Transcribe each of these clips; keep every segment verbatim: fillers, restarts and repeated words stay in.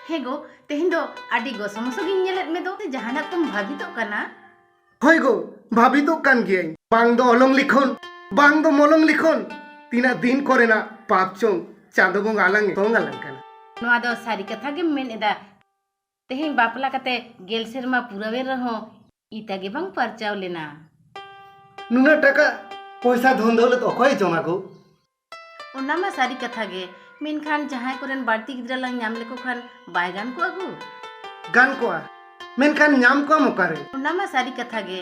ᱦᱮᱸ ᱜᱳ, ᱛᱮᱦᱮᱧ ᱫᱚ ᱟᱹᱰᱤ ᱜᱚᱥᱚ ᱢᱚᱥᱚ ᱜᱤᱧ ᱧᱮᱞᱮᱫ ᱢᱮ ᱫᱚ᱾ ᱡᱟᱦᱟᱱᱟᱜ ᱠᱚᱢ ᱵᱷᱟᱵᱤᱛᱚᱜ ᱠᱟᱱᱟ? ᱦᱳᱭ ᱜᱳ, ᱵᱷᱟᱵᱤᱛᱚᱜ ᱠᱟᱱ ᱜᱤᱭᱟᱹᱧ᱾ ᱵᱟᱝ ᱫᱚ ᱚᱞᱚᱝ ᱞᱤᱠᱷᱚᱱ, ᱵᱟᱝ ᱫᱚ ᱢᱚᱞᱚᱝ ᱞᱤᱠᱷᱚᱱ᱾ ᱛᱤᱱᱟᱹᱜ ᱫᱤᱱ ᱠᱚᱨᱮᱱᱟᱜ ᱯᱟᱯ ᱪᱚᱝ ᱪᱟᱸᱫᱚ ᱵᱚᱸᱜᱟ ᱟᱞᱟᱝ ᱮ ᱛᱚᱝ ᱟᱞᱟᱝ ᱠᱟᱱᱟ᱾ ᱱᱚᱣᱟ ᱫᱚ ᱥᱟᱹᱨᱤ ᱠᱟᱛᱷᱟ ᱜᱮᱢ ᱢᱮᱱ ᱮᱫᱟ᱾ ᱛᱮᱦᱮᱧ ᱵᱟᱯᱞᱟ ᱠᱟᱛᱮ ᱜᱮᱞ ᱥᱮᱨᱢᱟ ᱯᱩᱨᱟᱹᱣᱮᱱ ᱨᱮᱦᱚᱸ ᱤᱛᱟᱹ ᱜᱮ ᱵᱟᱝ ᱯᱟᱨᱪᱟᱣ ᱞᱮᱱᱟ᱾ ᱱᱩᱱᱟᱹᱜ ᱴᱟᱠᱟ ᱯᱚᱭᱥᱟ ᱫᱷᱚᱱ ᱫᱚᱣᱞᱚᱛ ᱚᱠᱚᱭ ᱡᱚᱢᱟ ᱜᱳ? ᱚᱱᱟ ᱢᱟ ᱥᱟᱹᱨᱤ ᱠᱟᱛᱷᱟ ᱜᱮ, ᱢᱮᱱᱠᱷᱟᱱ ᱡᱟᱦᱟᱸᱭ ᱠᱚᱨᱮᱱ ᱵᱟᱹᱲᱛᱤ ᱜᱤᱫᱽᱨᱟᱹ ᱞᱟᱝ ᱧᱟᱢ ᱞᱮᱠᱚ ᱠᱷᱟᱱ ᱵᱟᱭ ᱜᱟᱱ ᱠᱚᱜᱼᱟ ᱜᱳ? ᱜᱟᱱ ᱠᱚᱜᱼᱟ, ᱢᱮᱱᱠᱷᱟᱱ ᱧᱟᱢ ᱠᱚᱣᱟᱢ ᱚᱠᱟᱨᱮ? ᱚᱱᱟ ᱢᱟ ᱥᱟᱹᱨᱤ ᱠᱟᱛᱷᱟ ᱜᱮ᱾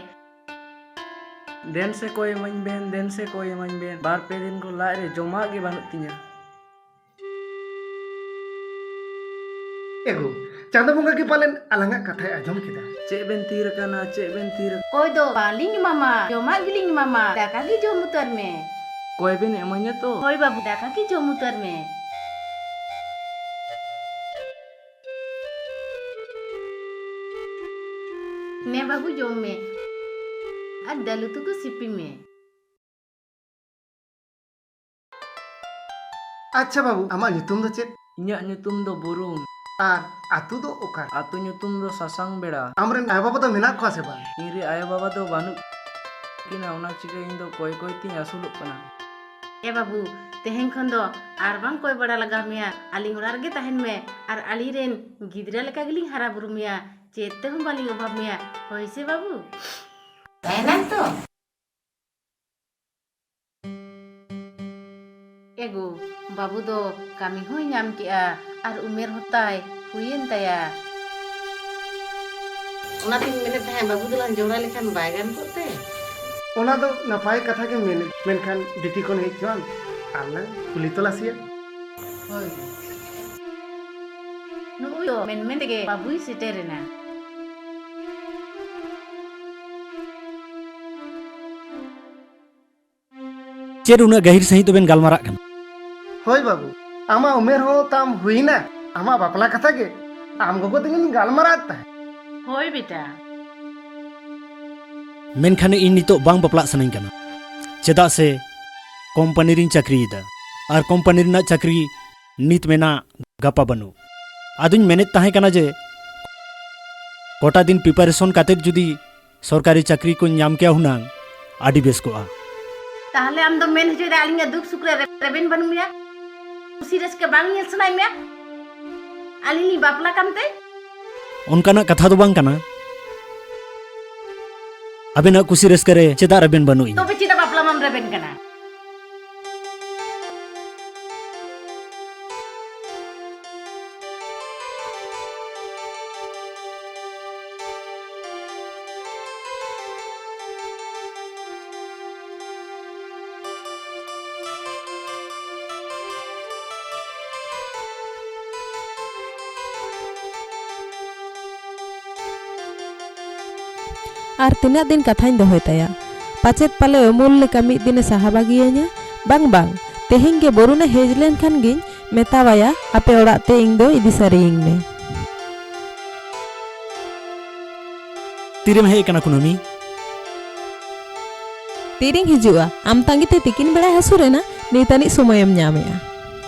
ᱫᱮᱱ ᱥᱮ ᱠᱚᱭ ᱮᱢᱟᱹᱧ ᱵᱮᱱ, ᱫᱮᱱ ᱥᱮ ᱠᱚᱭ ᱮᱢᱟᱹᱧ ᱵᱮᱱ, ᱵᱟᱨ ᱯᱮ ᱫᱤᱱ ᱠᱷᱚᱱ ᱞᱟᱡ ᱨᱮ ᱡᱚᱢᱟᱜ ᱜᱮ ᱵᱟᱹᱱᱩᱜ ᱛᱤᱧᱟᱹ᱾ ᱮᱜᱳ, ᱪᱟᱸᱫᱚ ᱵᱚᱸᱜᱟ ᱜᱮ ᱯᱟᱞᱮᱱ ᱟᱞᱟᱝᱟᱜ ᱠᱟᱛᱷᱟᱭ ᱟᱸᱡᱚᱢ ᱠᱮᱫᱟ᱾ ᱪᱮᱫ ᱵᱮᱱ ᱛᱷᱤᱨ ᱟᱠᱟᱱᱟ, ᱪᱮᱫ ᱵᱮᱱ ᱛᱷᱤᱨ ᱟᱠᱟᱱᱟ? ᱚᱠᱚᱭ ᱫᱚ ᱵᱟᱝᱞᱤᱧ ᱮᱢᱟᱢᱟ, ᱡᱚᱢᱟᱜ ᱜᱮᱞᱤᱧ ᱮᱢᱟᱢᱟ, ᱫᱟᱠᱟ ᱜᱮ ᱡᱚᱢ ᱩᱛᱟᱹᱨ ᱢᱮ᱾ ᱠᱚᱭ ᱵᱮᱱ ᱮᱢᱟᱹᱧᱟ ᱛᱚ? ᱦᱳᱭ ᱵᱟᱹᱵᱩ, ᱫᱟᱠᱟ ᱜᱮ ᱡᱚᱢ ᱩᱛᱟᱹᱨ ᱢᱮ᱾ ᱱᱮ ᱵᱟᱹᱵᱩ, ᱡᱚᱢ ᱢᱮ ᱟᱨ ᱫᱟᱹᱞ ᱩᱛᱩ ᱠᱚ ᱥᱤᱯᱤ ᱢᱮ᱾ ᱟᱪᱪᱷᱟ ᱵᱟᱹᱵᱩ, ᱟᱢᱟᱜ ᱧᱩᱛᱩᱢ ᱫᱚ ᱪᱮᱫ? ᱤᱧᱟᱜ ᱧᱩᱛᱩᱢ ᱫᱚ ᱵᱩᱨᱩᱢ᱾ ᱟᱨ ᱟᱹᱛᱩ ᱫᱚ ᱚᱠᱟ? ᱟᱹᱛᱩ ᱧᱩᱛᱩᱢ ᱫᱚ ᱥᱟᱥᱟᱝ ᱵᱮᱲᱟ᱾ ᱟᱢᱨᱮᱱ ᱟᱭᱳ ᱵᱟᱵᱟ ᱫᱚ ᱢᱮᱱᱟᱜ ᱠᱚᱣᱟ ᱥᱮ ᱵᱟᱝ? ᱤᱧᱨᱮᱱ ᱟᱭᱳ ᱵᱟᱵᱟ ᱫᱚ ᱵᱟᱹᱱᱩᱜ ᱠᱤᱱᱟ, ᱚᱱᱟ ᱪᱤᱠᱟᱹ ᱤᱧ ᱫᱚ ᱠᱚᱭ ᱠᱚᱭ ᱛᱤᱧ ᱟᱹᱥᱩᱞᱚᱜ ᱠᱟᱱᱟ᱾ ᱮ ᱵᱟᱹᱵᱩ, ᱛᱮᱦᱮᱧ ᱠᱷᱚᱱ ᱫᱚ ᱟᱨ ᱵᱟᱝ ᱠᱚᱭ ᱵᱟᱲᱟ ᱞᱟᱜᱟᱣ ᱢᱮᱭᱟ, ᱟᱹᱞᱤᱧ ᱚᱲᱟᱜ ᱨᱮᱜᱮ ᱛᱟᱦᱮᱱ ᱢᱮ ᱟᱨ ᱟᱹᱞᱤᱧ ᱨᱮᱱ ᱜᱤᱫᱽᱨᱟᱹ ᱞᱮᱠᱟ ᱜᱮᱞᱤᱧ ᱦᱟᱨᱟ ᱵᱩᱨᱩ ᱢᱮᱭᱟ, ᱪᱮᱫ ᱛᱮᱦᱚᱸ ᱵᱟᱹᱞᱤᱧ ᱚᱵᱷᱟᱵ ᱢᱮᱭᱟ᱾ ᱦᱳᱭ ᱥᱮ ᱵᱟᱹᱵᱩ? ᱛᱟᱦᱮᱱᱟᱢ ᱛᱚ? ᱮᱜᱳ, ᱵᱟᱹᱵᱩ ᱫᱚ ᱠᱟᱹᱢᱤ ᱦᱚᱸᱭ ᱧᱟᱢ ᱠᱮᱜᱼᱟ ᱟᱨ ᱩᱢᱮᱨ ᱦᱚᱸ ᱛᱟᱭ ᱦᱩᱭᱮᱱ ᱛᱟᱭᱟ᱾ ᱚᱱᱟᱛᱤᱧ ᱢᱮᱱᱮᱫ ᱛᱟᱦᱮᱸᱫ, ᱵᱟᱹᱵᱩ ᱫᱚᱞᱟᱝ ᱡᱚᱲᱟ ᱞᱮᱠᱷᱟᱱ ᱵᱟᱭ ᱜᱟᱱ ᱠᱚᱜ ᱛᱮ? ᱚᱱᱟ ᱫᱚ ᱱᱟᱯᱟᱭ ᱠᱟᱛᱷᱟ ᱜᱮᱢ ᱢᱮᱱᱮᱫ, ᱢᱮᱱᱠᱷᱟᱱ ᱰᱤᱴᱤ ᱠᱷᱚᱱ ᱦᱮᱡ ᱦᱚᱪᱚᱣᱟᱱ ᱟᱨ ᱞᱟᱝ ᱠᱩᱞᱤ ᱛᱚᱞᱟᱥᱮᱭᱟ᱾ ᱦᱳᱭ᱾ ᱱᱩᱜᱼᱩᱭ ᱫᱚ ᱢᱮᱱ ᱢᱮᱱ ᱛᱮᱜᱮ ᱵᱟᱹᱵᱩᱭ ᱥᱮᱴᱮᱨᱮᱱᱟ᱾ ᱪᱮᱫ ᱩᱱᱟᱹᱜ ᱜᱟᱹᱦᱤᱨ ᱥᱟᱺᱦᱤᱡ ᱫᱚᱵᱮᱱ ᱜᱟᱞᱢᱟᱨᱟᱜ ᱠᱟᱱᱟ? ᱦᱳᱭ ᱵᱟᱹᱵᱩ, ᱟᱢᱟᱜ ᱩᱢᱮᱨ ᱦᱚᱸ ᱛᱟᱢ ᱦᱩᱭᱱᱟ, ᱟᱢᱟᱜ ᱵᱟᱯᱞᱟ ᱠᱟᱛᱷᱟ ᱜᱮ ᱟᱢ ᱜᱚᱜᱚ ᱛᱟᱹᱠᱤᱱ ᱞᱤᱧ ᱜᱟᱞᱢᱟᱨᱟᱣᱮᱫ ᱛᱟᱦᱮᱸᱫ᱾ ᱦᱳᱭ ᱵᱮᱴᱟ᱾ ᱢᱮᱱᱠᱷᱟᱱ ᱤᱧ ᱱᱤᱛᱚᱜ ᱵᱟᱝ ᱵᱟᱯᱞᱟᱜ ᱥᱟᱱᱟᱧ ᱠᱟᱱᱟ, ᱪᱮᱫᱟᱜ ᱥᱮ ᱠᱳᱢᱯᱟᱱᱤ ᱨᱤᱧ ᱪᱟᱹᱠᱨᱤᱭᱮᱫᱟ, ᱟᱨ ᱠᱳᱢᱯᱟᱱᱤ ᱨᱮᱱᱟᱜ ᱪᱟᱹᱠᱨᱤ ᱱᱤᱛ ᱢᱮᱱᱟᱜ ᱜᱟᱯᱟ ᱵᱟᱹᱱᱩᱜ᱾ ᱟᱫᱚᱧ ᱢᱮᱱᱮᱫ ᱛᱟᱦᱮᱸ ᱠᱟᱱᱟ ᱡᱮ ᱠᱚᱴᱟ ᱫᱤᱱ preparation ᱠᱟᱛᱮᱫ ᱡᱩᱫᱤ ᱥᱚᱨᱠᱟᱨᱤ ᱪᱟᱹᱠᱨᱤ ᱠᱚᱧ ᱧᱟᱢ ᱠᱮᱭᱟ ᱦᱩᱱᱟᱹᱝ, ᱟᱹᱰᱤ ᱵᱮᱥ ᱠᱚᱜᱼᱟ᱾ ᱛᱟᱦᱞᱮ ᱟᱢ ᱫᱚᱢ ᱢᱮᱱ ᱦᱚᱪᱚᱭᱮᱫᱟ ᱟᱹᱞᱤᱧᱟᱜ ᱫᱩᱠ ᱥᱩᱠ ᱨᱮ ᱨᱮᱵᱮᱱ ᱵᱟᱹᱱᱩᱜ ᱢᱮᱭᱟ? ᱠᱩᱥᱤ ᱨᱟᱹᱥᱠᱟᱹ ᱵᱟᱝ ᱧᱮᱞ ᱥᱟᱱᱟᱭᱮᱫ ᱢᱮᱭᱟ? ᱟᱹᱞᱤᱧ ᱞᱤᱧ ᱵᱟᱯᱞᱟ ᱠᱟᱱᱛᱮ? ᱚᱱᱠᱟᱱᱟᱜ ᱠᱟᱛᱷᱟ ᱫᱚ ᱵᱟᱝ ᱠᱟᱱᱟ᱾ ᱟᱵᱮᱱᱟᱜ ᱠᱩᱥᱤ ᱨᱟᱹᱥᱠᱟᱹ ᱨᱮ ᱪᱮᱫᱟᱜ ᱨᱮᱵᱮᱱ ᱵᱟᱹᱱᱩᱜ ᱤᱧᱟ? ᱛᱚᱵᱮ ᱪᱮᱫᱟᱜ ᱵᱟᱯᱞᱟ ᱢᱟᱢ ᱨᱮᱵᱮᱱ ᱠᱟᱱᱟ? ᱟᱨ ᱛᱤᱱᱟᱹᱜ ᱫᱤᱱ ᱠᱟᱛᱷᱟᱧ ᱫᱚᱦᱚᱭ ᱛᱟᱭᱟ? ᱯᱟᱪᱮᱫ ᱯᱟᱞᱮ ᱩᱢᱩᱞ ᱞᱮᱠᱟ ᱢᱤᱫ ᱫᱤᱱᱮ ᱥᱟᱦᱟ ᱵᱟᱹᱜᱤᱭᱟᱹᱧᱟ? ᱵᱟᱝ, ᱵᱟᱝ, ᱛᱮᱦᱮᱧ ᱜᱮ ᱵᱚᱨᱩᱱᱮ ᱦᱮᱡ ᱞᱮᱱ ᱠᱷᱟᱱ ᱜᱤᱧ ᱢᱮᱛᱟᱣᱟᱭᱟ, ᱟᱯᱮ ᱚᱲᱟᱜ ᱛᱮ ᱤᱧ ᱫᱚ ᱤᱫᱤ ᱥᱟᱹᱨᱤᱭᱟᱹᱧ ᱢᱮ᱾ ᱛᱤᱨᱮᱢ ᱦᱮᱡ ᱟᱠᱟᱱᱟ ᱠᱩᱱᱟᱹᱢᱤ? ᱛᱤᱨᱤᱧ ᱦᱤᱡᱩᱜᱼᱟ? ᱟᱢ ᱛᱟᱺᱜᱤ ᱛᱮ ᱛᱤᱠᱤᱱ ᱵᱮᱲᱟᱭ ᱦᱟᱹᱥᱩᱨ ᱮᱱᱟ, ᱱᱤᱛ ᱟᱹᱱᱤᱡ ᱥᱚᱢᱚᱭᱮᱢ ᱧᱟᱢᱮᱜᱼᱟ᱾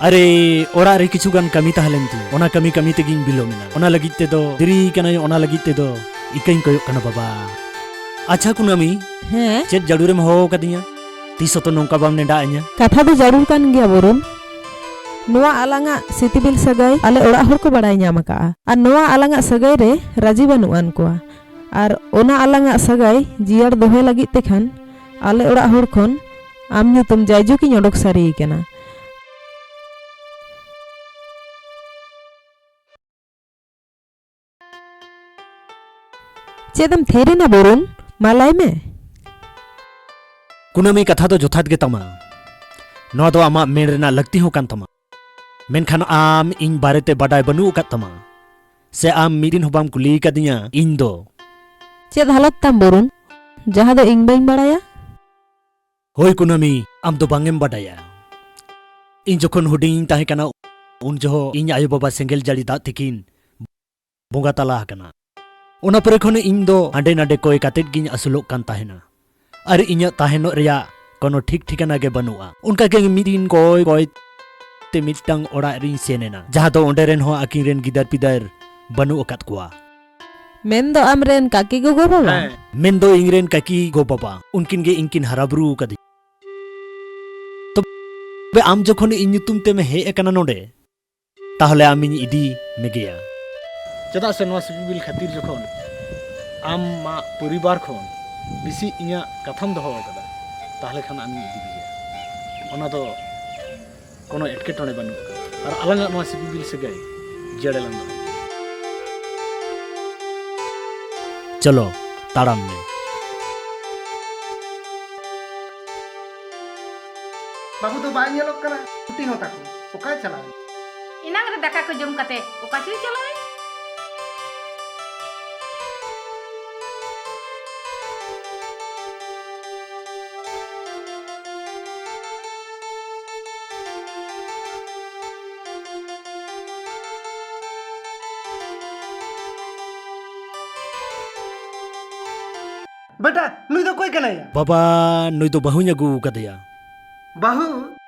ᱟᱨᱮ, ᱚᱲᱟᱜ ᱨᱮ ᱠᱤᱪᱷᱩ ᱜᱟᱱ ᱠᱟᱹᱢᱤ ᱛᱟᱦᱮᱸ ᱞᱮᱱ ᱛᱤᱧᱟᱹ, ᱚᱱᱟ ᱠᱟᱹᱢᱤ ᱠᱟᱹᱢᱤ ᱛᱮᱜᱤᱧ ᱵᱤᱞᱚᱢ ᱮᱱᱟ᱾ ᱚᱱᱟ ᱞᱟᱹᱜᱤᱫ ᱛᱮᱫᱚ ᱫᱮᱨᱤ ᱠᱟᱱᱟᱭ, ᱚᱱᱟ ᱞᱟᱹᱜᱤᱫ ᱛᱮᱫᱚ ᱤᱠᱟᱹᱧ ᱠᱚᱭᱚᱜ ᱠᱟᱱᱟ ᱵᱟᱵᱟ᱾ ᱟᱪᱪᱷᱟ ᱠᱩᱱᱟᱹᱢᱤ, ᱦᱮᱸ? ᱪᱮᱫ ᱡᱟᱹᱨᱩᱲᱮᱢ ᱦᱚᱦᱚ ᱟᱠᱟᱫᱤᱧᱟ? ᱛᱤᱥ ᱦᱚᱸᱛᱚ ᱱᱚᱝᱠᱟ ᱵᱟᱢ ᱱᱮᱰᱟ ᱤᱧᱟ᱾ ᱠᱟᱛᱷᱟ ᱫᱚ ᱡᱟᱹᱨᱩᱲ ᱠᱟᱱ ᱜᱮᱭᱟ ᱵᱚᱨᱩᱱ᱾ ᱱᱚᱣᱟ ᱟᱞᱟᱝᱟᱜ ᱥᱤᱛᱤᱵᱤᱞ ᱥᱟᱹᱜᱟᱹᱭ ᱟᱞᱮ ᱚᱲᱟᱜ ᱦᱚᱲ ᱠᱚ ᱵᱟᱲᱟᱭ ᱧᱟᱢ ᱟᱠᱟᱜᱼᱟ᱾ ᱟᱨ ᱱᱚᱣᱟ ᱟᱞᱟᱝᱟᱜ ᱥᱟᱹᱜᱟᱹᱭ ᱨᱮ ᱨᱟᱹᱡᱤ ᱵᱟᱹᱱᱩᱜ ᱟᱱ ᱠᱚᱣᱟ᱾ ᱟᱨ ᱚᱱᱟ ᱟᱞᱟᱝᱟᱜ ᱥᱟᱹᱜᱟᱹᱭ ᱡᱤᱭᱟᱹᱲ ᱫᱚᱦᱚᱭ ᱞᱟᱹᱜᱤᱫ ᱛᱮ ᱠᱷᱟᱱ ᱟᱞᱮ ᱚᱲᱟᱜ ᱦᱚᱲ ᱠᱷᱚᱱ ᱟᱢ ᱧᱩᱛᱩᱢ ᱡᱟᱭᱡᱩᱜᱽ ᱤᱧ ᱚᱰᱚᱠ ᱥᱟᱹᱨᱤ ᱠᱟᱱᱟ᱾ ᱪᱮᱫ ᱮᱢ ᱛᱷᱤᱨ ᱮᱱᱟ ᱵᱚᱨᱩᱱ? ᱢᱟ ᱞᱟᱹᱭ ᱢᱮ᱾ ᱠᱩᱱᱟᱹᱢᱤ, ᱠᱟᱛᱷᱟ ᱫᱚ ᱡᱚᱛᱷᱟᱛ ᱜᱮ ᱛᱟᱢᱟ᱾ ᱱᱚᱣᱟ ᱫᱚ ᱟᱢᱟᱜ ᱢᱮᱱ ᱨᱮᱱᱟᱜ ᱞᱟᱹᱠᱛᱤ ᱦᱚᱸ ᱠᱟᱱ ᱛᱟᱢᱟ᱾ ᱢᱮᱱᱠᱷᱟᱱ ᱟᱢ ᱤᱧ ᱵᱟᱨᱮᱛᱮ ᱵᱟᱰᱟᱭ ᱵᱟᱹᱱᱩᱜ ᱟᱠᱟᱫ ᱛᱟᱢᱟ᱾ ᱥᱮ ᱟᱢ ᱢᱤᱫ ᱫᱤᱱ ᱦᱚᱸ ᱵᱟᱢ ᱠᱩᱞᱤ ᱟᱠᱟᱫᱤᱧᱟ ᱤᱧ ᱫᱚ᱾ ᱪᱮᱫ ᱦᱟᱞᱚᱛ ᱛᱟᱢ ᱵᱚᱨᱩᱱ, ᱡᱟᱦᱟᱸ ᱫᱚ ᱤᱧ ᱵᱟᱹᱧ ᱵᱟᱲᱟᱭᱟ? ᱦᱳᱭ ᱠᱩᱱᱟᱹᱢᱤ, ᱟᱢ ᱫᱚ ᱵᱟᱝ ᱮᱢ ᱵᱟᱰᱟᱭᱟ᱾ ᱤᱧ ᱡᱚᱠᱷᱚᱱ ᱦᱩᱰᱤᱧ ᱤᱧ ᱛᱟᱦᱮᱸ ᱠᱟᱱᱟ, ᱩᱱ ᱡᱚᱦᱚᱜ ᱤᱧ ᱟᱭᱳ ᱵᱟᱵᱟ ᱥᱮᱸᱜᱮᱞ ᱡᱟᱹᱲᱤ ᱫᱟᱜ ᱛᱮᱠᱤᱱ ᱵᱚᱸᱜᱟ ᱛᱟᱞᱟ ᱟᱠᱟᱱᱟ᱾ ᱚᱱᱟ ᱯᱚᱨᱮ ᱠᱷᱚᱱ ᱤᱧ ᱫᱚ ᱦᱟᱸᱰᱮ ᱱᱟᱰᱮ ᱠᱚᱭ ᱠᱟᱛᱮᱫ ᱜᱤᱧ ᱟᱹᱥᱩᱞᱚᱜ ᱠᱟᱱ ᱛᱟᱦᱮᱱᱟ᱾ ᱟᱨ ᱤᱧᱟᱹᱜ ᱛᱟᱦᱮᱱᱚᱜ ᱨᱮᱭᱟᱜ ᱠᱳᱱᱳ ᱴᱷᱤᱠ ᱴᱷᱤᱠᱟᱹᱱᱟ ᱜᱮ ᱵᱟᱹᱱᱩᱜᱼᱟ᱾ ᱚᱱᱠᱟ ᱜᱮ ᱢᱤᱫ ᱫᱤᱱ ᱠᱚᱭ ᱠᱚᱭ ᱛᱮ ᱢᱤᱫᱴᱟᱝ ᱚᱲᱟᱜ ᱨᱤᱧ ᱥᱮᱱ ᱮᱱᱟ, ᱡᱟᱦᱟᱸ ᱫᱚ ᱚᱸᱰᱮ ᱨᱮᱱ ᱦᱚᱸ ᱟᱹᱠᱤᱱ ᱨᱮᱱ ᱜᱤᱫᱟᱹᱨ ᱯᱤᱫᱟᱹᱨ ᱵᱟᱹᱱᱩᱜ ᱟᱠᱟᱫ ᱠᱚᱣᱟ᱾ ᱢᱮᱱᱫᱚ ᱟᱢᱨᱮᱱ ᱠᱟᱠᱤ ᱜᱚᱜᱚ ᱵᱟᱵᱟ? ᱦᱮᱸ᱾ ᱢᱮᱱᱫᱚ ᱤᱧᱨᱮᱱ ᱠᱟᱠᱤ ᱜᱚ ᱵᱟᱵᱟ, ᱩᱱᱠᱤᱱ ᱜᱮ ᱤᱧ ᱠᱤᱱ ᱦᱟᱨᱟ ᱵᱩᱨᱩ ᱟᱠᱟᱫᱤᱧᱟ᱾ ᱛᱚᱵᱮ ᱟᱢ ᱡᱚᱠᱷᱚᱱ ᱤᱧ ᱧᱩᱛᱩᱢ ᱛᱮᱢ ᱦᱮᱡ ᱟᱠᱟᱱᱟ ᱱᱚᱰᱮ, ᱛᱟᱦᱚᱞᱮ ᱟᱢᱤᱧ ᱤᱫᱤ ᱢᱮᱜᱮᱭᱟ᱾ ᱪᱮᱫᱟᱜ ᱥᱮ ᱱᱚᱣᱟ ᱥᱤᱯᱤ ᱵᱤᱞ ᱠᱷᱟᱹᱛᱤᱨ ᱡᱚᱠᱷᱚᱱ ᱟᱢᱟᱜ ᱯᱚᱨᱤᱵᱟᱨ ᱠᱷᱚᱱ ᱵᱮᱥᱤ ᱤᱧᱟᱹᱜ ᱠᱟᱛᱷᱟᱢ ᱫᱚᱦᱚ ᱟᱠᱟᱫᱟ, ᱛᱟᱦᱚᱞᱮ ᱠᱷᱟᱱ ᱟᱢᱤᱧ ᱤᱫᱤ ᱢᱮᱜᱮᱭᱟ᱾ ᱚᱱᱟ ᱫᱚ ᱠᱳᱱᱳ ᱮᱴᱠᱮᱴᱚᱬᱮ ᱵᱟᱹᱱᱩᱜ ᱟᱠᱟᱫᱟ᱾ ᱟᱨ ᱟᱞᱟᱝᱟᱜ ᱱᱚᱣᱟ ᱥᱤᱯᱤ ᱵᱤᱞ ᱥᱟᱹᱜᱟᱹᱭ ᱡᱤᱭᱟᱹᱲ ᱟᱞᱟᱝ ᱫᱚᱦᱚᱭᱟ᱾ ᱪᱚᱞᱚ, ᱛᱟᱲᱟᱢ ᱢᱮ᱾ ᱵᱟᱹᱵᱩ ᱫᱚ ᱵᱟᱭ ᱧᱮᱞᱚᱜ ᱠᱟᱱᱟ, ᱪᱷᱩᱴᱤ ᱦᱚᱸ ᱛᱟᱠᱚ ᱚᱠᱟᱭ ᱪᱟᱞᱟᱣ ᱮᱱᱟ? ᱮᱱᱟᱝ ᱨᱮ ᱫᱟᱠᱟ ᱠᱚ ᱡᱚᱢ ᱠᱟᱛᱮ ᱚᱠᱟ ᱪᱚᱭ ᱪᱟᱞᱟᱣ ᱮᱱ? ᱵᱮᱴᱟ, ᱱᱩᱭ ᱫᱚ ᱚᱠᱚᱭ ᱠᱟᱱᱟᱭ ᱭᱟ? ᱵᱟᱵᱟ, ᱱᱩᱭ ᱫᱚ ᱵᱟᱹᱦᱩᱧ ᱟᱹᱜᱩ ᱟᱠᱟᱫᱮᱭᱟ᱾ ᱵᱟᱹᱦᱩ?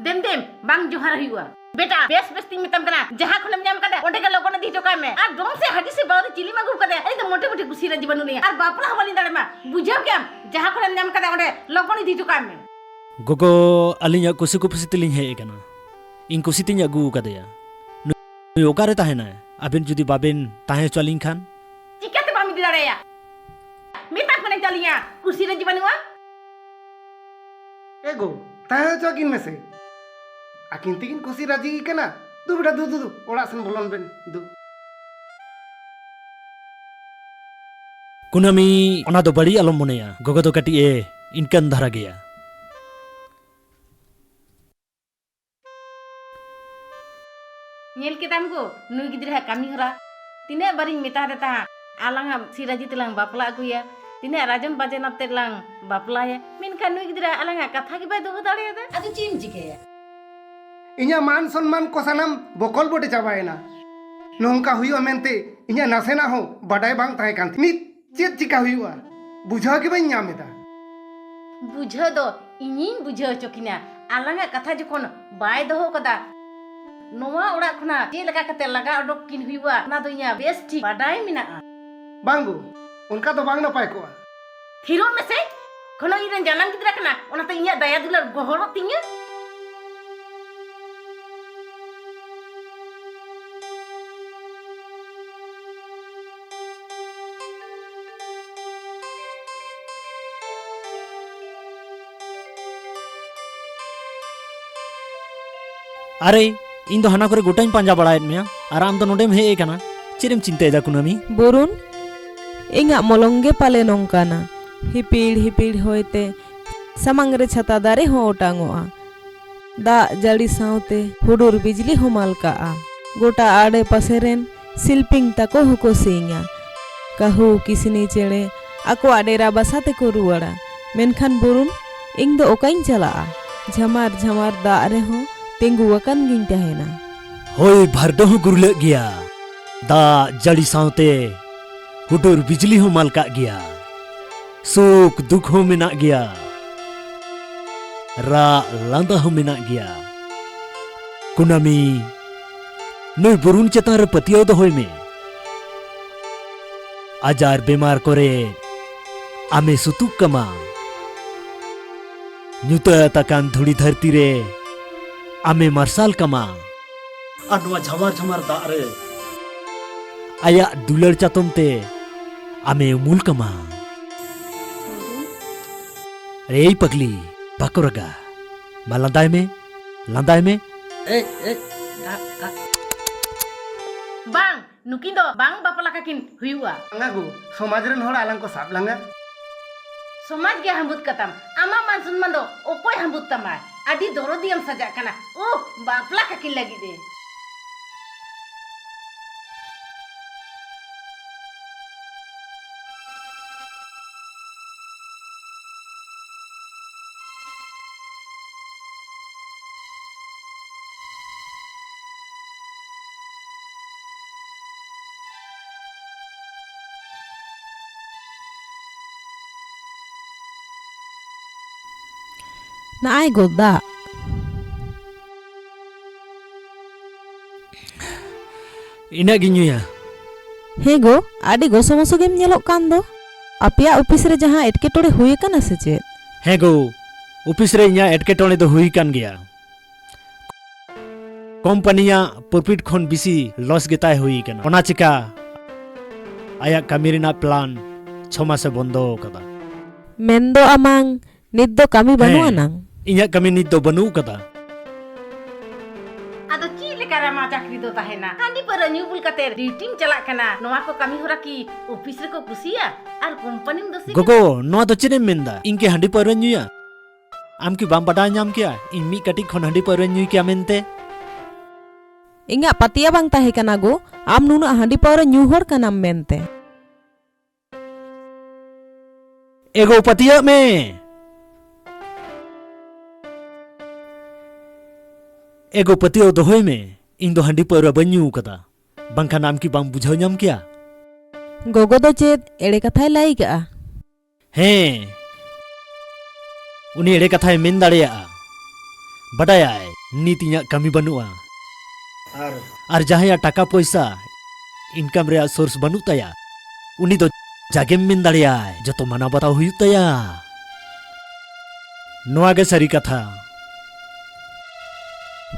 ᱫᱮᱢ ᱫᱮᱢ, ᱵᱟᱝ ᱡᱚᱦᱟᱨ ᱦᱩᱭᱩᱜᱼᱟ᱾ ᱵᱮᱴᱟ, ᱵᱮᱥ ᱵᱮᱥ ᱛᱤᱧ ᱢᱮᱛᱟᱢ ᱠᱟᱱᱟ, ᱡᱟᱦᱟᱸ ᱠᱷᱚᱱᱮᱢ ᱧᱟᱢ ᱠᱟᱫᱟ ᱚᱸᱰᱮ ᱜᱮ ᱞᱚᱜᱚᱱ ᱤᱫᱤ ᱦᱚᱴᱚ ᱠᱟᱭ ᱢᱮ᱾ ᱟᱨ ᱰᱚᱢ ᱥᱮ ᱦᱟᱹᱰᱤ ᱥᱮ ᱵᱟᱹᱣᱨᱤ ᱪᱤᱞᱤᱢ ᱟᱹᱜᱩ ᱠᱟᱫᱮᱭᱟ, ᱟᱹᱞᱤᱧ ᱫᱚ ᱢᱚᱴᱮ ᱢᱚᱴᱮ ᱠᱩᱥᱤ ᱨᱟᱹᱡᱤ ᱵᱟᱹᱱᱩᱜ ᱞᱤᱧᱟ᱾ ᱟᱨ ᱵᱟᱯᱞᱟ ᱦᱚᱸ ᱵᱟᱹᱞᱤᱧ ᱫᱟᱲᱮᱭᱟᱜ ᱢᱟ, ᱵᱩᱡᱷᱟᱹᱣ ᱠᱮᱜᱼᱟᱢ? ᱡᱟᱦᱟᱸ ᱠᱷᱚᱱᱮᱢ ᱧᱟᱢ ᱠᱟᱫᱟ ᱚᱸᱰᱮ ᱞᱚᱜᱚᱱ ᱤᱫᱤ ᱦᱚᱴᱚ ᱠᱟᱭ ᱢᱮ᱾ ᱜᱚᱜᱚ, ᱟᱹᱞᱤᱧᱟᱜ ᱠᱩᱥᱤ ᱠᱩᱯᱥᱤ ᱛᱮᱞᱤᱧ ᱦᱮᱡ ᱟᱠᱟᱱᱟ᱾ ᱤᱧ ᱠᱩᱥᱤ ᱛᱤᱧ ᱟᱹᱜᱩ ᱟᱠᱟᱫᱮᱭᱟ᱾ ᱱᱩᱭ ᱚᱠᱟᱨᱮ ᱛᱟᱦᱮᱱᱟᱭ? ᱟᱵᱮᱱ ᱡᱩᱫᱤ ᱵᱟᱵᱮᱱ ᱛᱟᱦᱮᱸ ᱦᱚᱪᱚ ᱟᱹᱞᱤᱧ ᱠᱷᱟᱱ? ᱪᱤᱠᱟᱹᱛᱮ ᱵᱟᱢ ᱤᱫᱤ ᱫᱟᱲᱮᱭᱟᱭᱟ? ᱢᱮᱛᱟᱢ ᱠᱟᱹᱱᱟᱹᱧ ᱪᱟᱞᱤᱧᱟ, ᱠᱩᱥᱤ ᱨᱟᱹᱡᱤ ᱵᱟᱹᱱᱩᱜᱼᱟ᱾ ᱮ ᱜᱳ, ᱛᱟᱦᱮᱸ ᱦᱚᱪᱚ ᱟᱹᱠᱤᱱ ᱢᱮᱥᱮ᱾ ᱟᱹᱠᱤᱱ ᱛᱮᱠᱤᱱ ᱠᱩᱥᱤ ᱨᱟᱹᱡᱤ ᱠᱟᱱᱟ᱾ ᱫᱩ ᱵᱮᱴᱟ, ᱫᱩ, ᱫᱩ, ᱫᱩ, ᱚᱲᱟᱜ ᱥᱮᱱ ᱵᱚᱞᱚᱱ ᱵᱮᱱ, ᱫᱩ᱾ ᱠᱩᱱᱟᱹᱢᱤ, ᱚᱱᱟ ᱫᱚ ᱵᱟᱹᱲᱤᱡ ᱟᱞᱚᱢ ᱢᱚᱱᱮᱭᱟ᱾ ᱜᱚᱜᱚ ᱫᱚ ᱠᱟᱹᱴᱤᱡ ᱮ ᱤᱱᱠᱟᱹᱱ ᱫᱷᱟᱨᱟ ᱜᱮᱭᱟ᱾ ᱧᱮᱞ ᱠᱮᱫᱟᱢ ᱜᱳ, ᱱᱩᱭ ᱜᱤᱫᱽᱨᱟᱹᱣᱟᱜ ᱠᱟᱹᱢᱤ ᱦᱚᱨᱟ᱾ ᱛᱤᱱᱟᱹᱜ ᱵᱟᱨᱤᱧ ᱢᱮᱛᱟ ᱫᱮ ᱛᱟᱦᱮᱸᱫ, ᱟᱞᱟᱝᱟᱜ ᱥᱤᱨᱟᱡᱤ ᱛᱮᱞᱟᱝ ᱵᱟᱯᱞᱟ ᱟᱹᱜᱩᱭᱟ, ᱛᱤᱱᱟᱹᱜ ᱨᱟᱡᱚᱱ ᱵᱟᱡᱚᱱ ᱟᱛᱮᱫ ᱞᱟᱝ ᱵᱟᱯᱞᱟᱭᱟ, ᱢᱮᱱᱠᱷᱟᱱ ᱱᱩᱭ ᱜᱤᱫᱽᱨᱟᱹ ᱟᱞᱟᱝᱟᱜ ᱠᱟᱛᱷᱟ ᱜᱮ ᱵᱟᱭ ᱫᱚᱦᱚ ᱫᱟᱲᱮᱭᱟᱫᱟ᱾ ᱟᱫᱚ ᱪᱮᱫ ᱮᱢ ᱪᱤᱠᱟᱹᱭᱟ? ᱤᱧᱟᱹᱜ ᱢᱟᱱ ᱥᱚᱱᱢᱟᱱ ᱠᱚ ᱥᱟᱱᱟᱢ ᱵᱚᱠᱚᱞ ᱵᱚᱰᱮ ᱪᱟᱵᱟᱭᱮᱱᱟ᱾ ᱱᱚᱝᱠᱟ ᱦᱩᱭᱩᱜᱼᱟ ᱢᱮᱱᱛᱮ ᱤᱧᱟᱹᱜ ᱱᱟᱥᱮᱱᱟᱜ ᱦᱚᱸ ᱵᱟᱰᱟᱭ ᱵᱟᱝ ᱛᱟᱦᱮᱸ ᱠᱟᱱ ᱛᱤᱧᱟᱹ᱾ ᱱᱤᱛ ᱪᱮᱫ ᱪᱤᱠᱟ ᱦᱩᱭᱩᱜᱼᱟ, ᱵᱩᱡᱷᱟᱹᱣ ᱜᱮ ᱵᱟᱹᱧ ᱧᱟᱢ ᱮᱫᱟ᱾ ᱵᱩᱡᱷᱟᱹᱣ ᱫᱚ ᱤᱧᱤᱧ ᱵᱩᱡᱷᱟᱹᱣ ᱦᱚᱪᱚ ᱠᱤᱱᱟ᱾ ᱟᱞᱟᱝᱟᱜ ᱠᱟᱛᱷᱟ ᱡᱚᱠᱷᱚᱱ ᱵᱟᱭ ᱫᱚᱦᱚ ᱠᱟᱫᱟ, ᱱᱚᱣᱟ ᱚᱲᱟᱜ ᱠᱷᱚᱱᱟᱜ ᱪᱮᱫ ᱞᱮᱠᱟ ᱠᱟᱛᱮ ᱞᱟᱜᱟ ᱚᱰᱚᱠ ᱠᱤᱱ ᱦᱩᱭᱩᱜᱼᱟ, ᱚᱱᱟ ᱫᱚ ᱤᱧᱟᱹᱜ ᱵᱮᱥ ᱴᱷᱤᱠ ᱵᱟᱰᱟᱭ ᱢᱮᱱᱟᱜᱼᱟ᱾ ᱵᱟᱝ ᱜᱳ, ᱚᱱᱠᱟ ᱫᱚ ᱵᱟᱝ ᱱᱟᱯᱟᱭ ᱠᱚᱜᱼᱟ᱾ ᱛᱷᱤᱨᱚᱜ ᱢᱮᱥᱮ, ᱠᱷᱚᱱᱚ ᱤᱧ ᱨᱮᱱ ᱡᱟᱱᱟᱢ ᱜᱤᱫᱽᱨᱟᱹ ᱠᱟᱱᱟ, ᱚᱱᱟᱛᱮ ᱤᱧᱟᱹᱜ ᱫᱟᱭᱟ ᱫᱩᱞᱟᱹᱲ ᱜᱚᱦᱚᱲᱚᱜ ᱛᱤᱧᱟᱹ᱾ ᱟᱨᱮ, ᱤᱧ ᱫᱚ ᱦᱟᱱᱟ ᱠᱚᱨᱮ ᱜᱚᱴᱟᱧ ᱯᱟᱸᱡᱟ ᱵᱟᱲᱟᱭᱮᱫ ᱢᱮᱭᱟ, ᱟᱨ ᱟᱢ ᱫᱚ ᱱᱚᱰᱮᱢ ᱦᱮᱡ ᱟᱠᱟᱱᱟ᱾ ᱪᱮᱫ ᱮᱢ ᱪᱤᱱᱛᱟᱹᱭᱮᱫᱟ, ᱠᱩᱱᱟᱹᱢᱤ? ᱵᱚᱨᱩᱱ, ᱤᱧᱟᱜ ᱢᱚᱞᱚᱝ ᱜᱮ ᱯᱟᱞᱮ ᱱᱚᱝᱠᱟᱱᱟ᱾ ᱦᱤᱯᱤᱲ ᱦᱤᱯᱤᱲ ᱦᱚᱭᱛᱮ ᱥᱟᱢᱟᱝ ᱨᱮ ᱪᱷᱟᱛᱟ ᱫᱟᱨᱮ ᱦᱚᱸ ᱚᱴᱟᱝᱚᱜᱼᱟ᱾ ᱫᱟᱜ ᱡᱟᱹᱲᱤ ᱥᱟᱶᱛᱮ ᱦᱩᱰᱩᱨ ᱵᱤᱡᱽᱞᱤ ᱦᱚᱸ ᱢᱟᱞᱠᱟᱜᱼᱟ᱾ ᱜᱚᱴᱟ ᱟᱲᱮ ᱯᱟᱥᱮ ᱨᱮᱱ ᱥᱤᱞᱯᱤᱧ ᱛᱟᱠᱚ ᱦᱚᱸᱠᱚ ᱥᱤᱧᱟ᱾ ᱠᱟᱹᱦᱩ ᱠᱤᱥᱱᱤ ᱪᱮᱬᱮ ᱟᱠᱚᱣᱟᱜ ᱰᱮᱨᱟ ᱵᱟᱥᱟ ᱛᱮᱠᱚ ᱨᱩᱣᱟᱹᱲᱟ᱾ ᱢᱮᱱᱠᱷᱟᱱ ᱵᱩᱨᱩᱱ, ᱤᱧ ᱫᱚ ᱚᱠᱟᱧ ᱪᱟᱞᱟᱜᱼᱟ? ᱡᱷᱟᱢᱟᱨ ᱡᱷᱟᱢᱟᱨ ᱫᱟᱜ ᱨᱮᱦᱚᱸ ᱛᱤᱸᱜᱩ ᱟᱠᱟᱱ ᱜᱤᱧ ᱛᱟᱦᱮᱱᱟ᱾ ᱦᱚᱭ ᱵᱷᱟᱨᱰᱚ ᱦᱚᱸ ᱜᱩᱨᱞᱟᱹᱜ ᱜᱮᱭᱟ᱾ ᱫᱟᱜ ᱡᱟᱹᱲᱤ ᱥᱟᱶᱛᱮ ᱦᱩᱰᱩᱨ ᱵᱤᱡᱽᱞᱤ ᱦᱚᱸ ᱢᱟᱞᱠᱟᱜ ᱜᱮᱭᱟ᱾ ᱥᱩᱠ ᱫᱩᱠ ᱦᱚᱸ ᱢᱮᱱᱟᱜ ᱜᱮᱭᱟ᱾ ᱨᱟᱜ ᱞᱟᱸᱫᱟ ᱦᱚᱸ ᱢᱮᱱᱟᱜ ᱜᱮᱭᱟ᱾ ᱠᱩᱱᱟᱹᱢᱤ, ᱱᱩᱭ ᱵᱩᱨᱩᱱ ᱪᱮᱛᱟᱱ ᱨᱮ ᱯᱟᱹᱛᱭᱟᱹᱣ ᱫᱚᱦᱚᱭ ᱢᱮ᱾ ᱟᱡᱟᱨ ᱵᱮᱢᱟᱨ ᱠᱚᱨᱮ ᱟᱢᱮ ᱥᱩᱛᱩᱜ ᱠᱟᱢᱟ᱾ ᱧᱩᱛᱟᱹᱛ ᱟᱠᱟᱱ ᱫᱷᱩᱲᱤ ᱫᱷᱟᱹᱨᱛᱤ ᱨᱮ ᱟᱢᱮ ᱢᱟᱨᱥᱟᱞ ᱠᱟᱢᱟ᱾ ᱟᱨ ᱱᱚᱣᱟ ᱡᱷᱟᱢᱟᱨ ᱡᱷᱟᱢᱟᱨ ᱫᱟᱜ ᱨᱮ ᱟᱭᱟᱜ ᱫᱩᱞᱟᱹᱲ ᱪᱟᱛᱚᱢ ᱛᱮ ᱟᱢᱮ ᱩᱢᱩᱞ ᱠᱟᱢᱟ᱾ ᱮᱭ ᱯᱟᱜᱽᱞᱤ, ᱵᱟᱠᱚ ᱨᱟᱜᱟ᱾ ᱢᱟ ᱞᱟᱸᱫᱟᱭ ᱢᱮ, ᱞᱟᱸᱫᱟᱭ ᱢᱮ᱾ ᱮᱭ, ᱮᱭ, ᱟ, ᱟ᱾ ᱵᱟᱝ, ᱱᱩᱠᱤᱱ ᱫᱚ ᱵᱟᱝ ᱵᱟᱯᱞᱟ ᱠᱟᱠᱤᱱ ᱦᱩᱭᱩᱜᱼᱟ᱾ ᱵᱟᱝᱟ ᱜᱳ, ᱥᱚᱢᱟᱡᱽ ᱨᱮᱱ ᱦᱚᱲ ᱟᱞᱟᱝ ᱠᱚ ᱥᱟᱵ ᱞᱟᱝᱟ᱾ ᱥᱚᱢᱟᱡᱽ ᱜᱮ ᱦᱟᱹᱢᱵᱩᱫ ᱠᱟᱛᱟᱢ᱾ ᱟᱢᱟᱜ ᱢᱟᱱ ᱥᱚᱱᱢᱟᱱ ᱫᱚ ᱚᱠᱚᱭ ᱦᱟᱹᱢᱵᱩᱫ ᱛᱟᱢᱟᱭ? ᱟᱹᱰᱤ ᱫᱚᱨᱚᱫᱤᱭᱟᱢ ᱥᱟᱡᱟᱜ ᱠᱟᱱᱟ᱾ ᱩᱦ, ᱵᱟᱯᱞᱟ ᱠᱟᱠᱤᱱ ᱞᱟᱹᱜᱤᱫ ᱮ᱾ ᱱᱟᱜᱼᱟᱭ ᱜᱚ, ᱫᱟᱜ᱾ ᱤᱱᱟᱹᱜ ᱜᱤᱧ ᱧᱩᱭᱟ᱾ ᱦᱮᱸ ᱜᱚ, ᱟᱹᱰᱤ ᱜᱚᱥᱚ ᱢᱚᱥᱚ ᱜᱮᱢ ᱧᱮᱞᱚᱜ ᱠᱟᱱ ᱫᱚ᱾ ᱟᱯᱮᱭᱟᱜ ᱚᱯᱷᱤᱥ ᱨᱮ ᱡᱟᱦᱟᱸ ᱮᱴᱠᱮᱴᱚᱬᱮ ᱦᱩᱭ ᱟᱠᱟᱱᱟ ᱥᱮ ᱪᱮᱫ? ᱦᱮᱸ ᱜᱚ, ᱚᱯᱷᱤᱥ ᱨᱮ ᱤᱧᱟᱹᱜ ᱮᱴᱠᱮᱴᱚᱬᱮ ᱫᱚ ᱦᱩᱭ ᱟᱠᱟᱱ ᱜᱮᱭᱟ᱾ ᱠᱳᱢᱯᱟᱱᱤᱭᱟᱜ ᱯᱨᱚᱯᱷᱤᱴ ᱠᱷᱚᱱ ᱵᱮᱥᱤ ᱞᱚᱥ ᱜᱮᱛᱟᱭ ᱦᱩᱭ ᱟᱠᱟᱱᱟ᱾ ᱚᱱᱟ ᱪᱤᱠᱟ ᱟᱭᱟᱜ ᱠᱟᱹᱢᱤ ᱨᱮᱱᱟᱜ ᱯᱞᱟᱱ ᱪᱷᱚ ᱢᱟᱥᱮ ᱵᱚᱱᱫᱚ ᱟᱠᱟᱫᱟ᱾ ᱢᱮᱱᱫᱚ ᱟᱢᱟᱝ ᱱᱤᱛ ᱫᱚ ᱠᱟᱹᱢᱤ ᱵᱟᱹᱱᱩᱜ ᱦᱮᱸ, ᱟᱱᱟᱝ? ᱤᱧᱟᱹᱜ ᱠᱟᱹᱢᱤ ᱱᱤᱛ ᱫᱚ ᱵᱟᱹᱱᱩᱜ ᱟᱠᱟᱫᱟ᱾ ᱟᱫᱚ ᱪᱮᱫ ᱞᱮᱠᱟ ᱨᱮ ᱟᱢᱟᱜ ᱪᱟᱹᱠᱨᱤ ᱫᱚ ᱛᱟᱦᱮᱱᱟ? ᱦᱟᱺᱰᱤ ᱯᱟᱹᱣᱨᱟᱹ ᱧᱩ ᱵᱩᱞ ᱠᱟᱛᱮ ᱰᱤᱭᱩᱴᱤᱢ ᱪᱟᱞᱟᱜ ᱠᱟᱱᱟ᱾ ᱱᱚᱣᱟ ᱠᱚ ᱠᱟᱹᱢᱤ ᱦᱚᱨᱟ ᱠᱤ ᱚᱯᱷᱤᱥ ᱨᱮᱠᱚ ᱠᱩᱥᱤᱭᱟ? ᱟᱨ ᱠᱳᱢᱯᱟᱱᱤᱢ ᱫᱳᱥᱮ ᱠᱟᱱᱟ? ᱜᱚᱜᱚ, ᱱᱚᱣᱟ ᱫᱚ ᱪᱮᱫ ᱮᱢ ᱢᱮᱱᱫᱟ? ᱤᱧ ᱠᱤ ᱦᱟᱺᱰᱤ ᱯᱟᱹᱣᱨᱟᱹᱧ ᱧᱩᱭᱟ? ᱟᱢ ᱠᱤ ᱵᱟᱢ ᱵᱟᱰᱟᱭ ᱧᱟᱢ ᱠᱮᱭᱟ ᱤᱧ ᱢᱤᱫ ᱠᱟᱹᱴᱤᱡ ᱠᱷᱚᱱ ᱦᱟᱺᱰᱤ ᱯᱟᱹᱣᱨᱟᱹᱧ ᱧᱩᱭ ᱠᱮᱭᱟ ᱢᱮᱱᱛᱮ? ᱤᱧᱟᱜ ᱯᱟᱹᱛᱭᱟᱹᱣ ᱵᱟᱝ ᱛᱟᱦᱮᱸ ᱠᱟᱱᱟ ᱜᱳ, ᱟᱢ ᱱᱩᱱᱟᱹᱜ ᱦᱟᱺᱰᱤ ᱯᱟᱹᱣᱨᱟᱹ ᱧᱩ ᱦᱚᱲ ᱠᱟᱱᱟᱢ ᱢᱮᱱᱛᱮ᱾ ᱮᱜᱳ, ᱯᱟᱹᱛᱭᱟᱹᱜ ᱢᱮ᱾ ᱮᱜᱳ, ᱯᱟᱹᱛᱭᱟᱹᱣ ᱫᱚᱦᱚᱭ ᱢᱮ, ᱤᱧ ᱫᱚ ᱦᱟᱺᱰᱤ ᱯᱟᱹᱣᱨᱟᱹ ᱵᱟᱹᱧ ᱧᱩ ᱠᱟᱫᱟ, ᱵᱟᱝᱠᱷᱟᱱ ᱟᱢ ᱠᱤ ᱵᱟᱢ ᱵᱩᱡᱷᱟᱹᱣ ᱧᱟᱢ ᱠᱮᱭᱟ? ᱜᱚᱜᱚ ᱫᱚ ᱪᱮᱫ ᱮᱲᱮ ᱠᱟᱛᱷᱟᱭ ᱞᱟᱹᱭ ᱠᱟᱜᱼᱟ? ᱦᱮᱸ, ᱩᱱᱤ ᱮᱲᱮ ᱠᱟᱛᱷᱟᱭ ᱢᱮᱱ ᱫᱟᱲᱮᱭᱟᱜᱼᱟ᱾ ᱵᱟᱰᱟᱭᱟᱭ, ᱱᱤᱛ ᱤᱧᱟᱜ ᱠᱟᱹᱢᱤ ᱵᱟᱹᱱᱩᱜᱼᱟ᱾ ᱟᱨ ᱟᱨ ᱡᱟᱦᱟᱸᱭᱟᱜ ᱴᱟᱠᱟ ᱯᱚᱭᱥᱟ, ᱤᱱᱠᱟᱢ ᱨᱮᱭᱟᱜ ᱥᱳᱨᱥ ᱵᱟᱹᱱᱩᱜ ᱛᱟᱭᱟ, ᱩᱱᱤ ᱫᱚ ᱡᱟᱜᱮᱢ ᱢᱮᱱ ᱫᱟᱲᱮᱭᱟᱭ, ᱡᱚᱛᱚ ᱢᱟᱱᱟᱣ ᱵᱟᱛᱟᱣ ᱦᱩᱭᱩᱜ ᱛᱟᱭᱟ᱾ ᱱᱚᱣᱟ ᱜᱮ ᱥᱟᱹᱨᱤ ᱠᱟᱛᱷᱟ᱾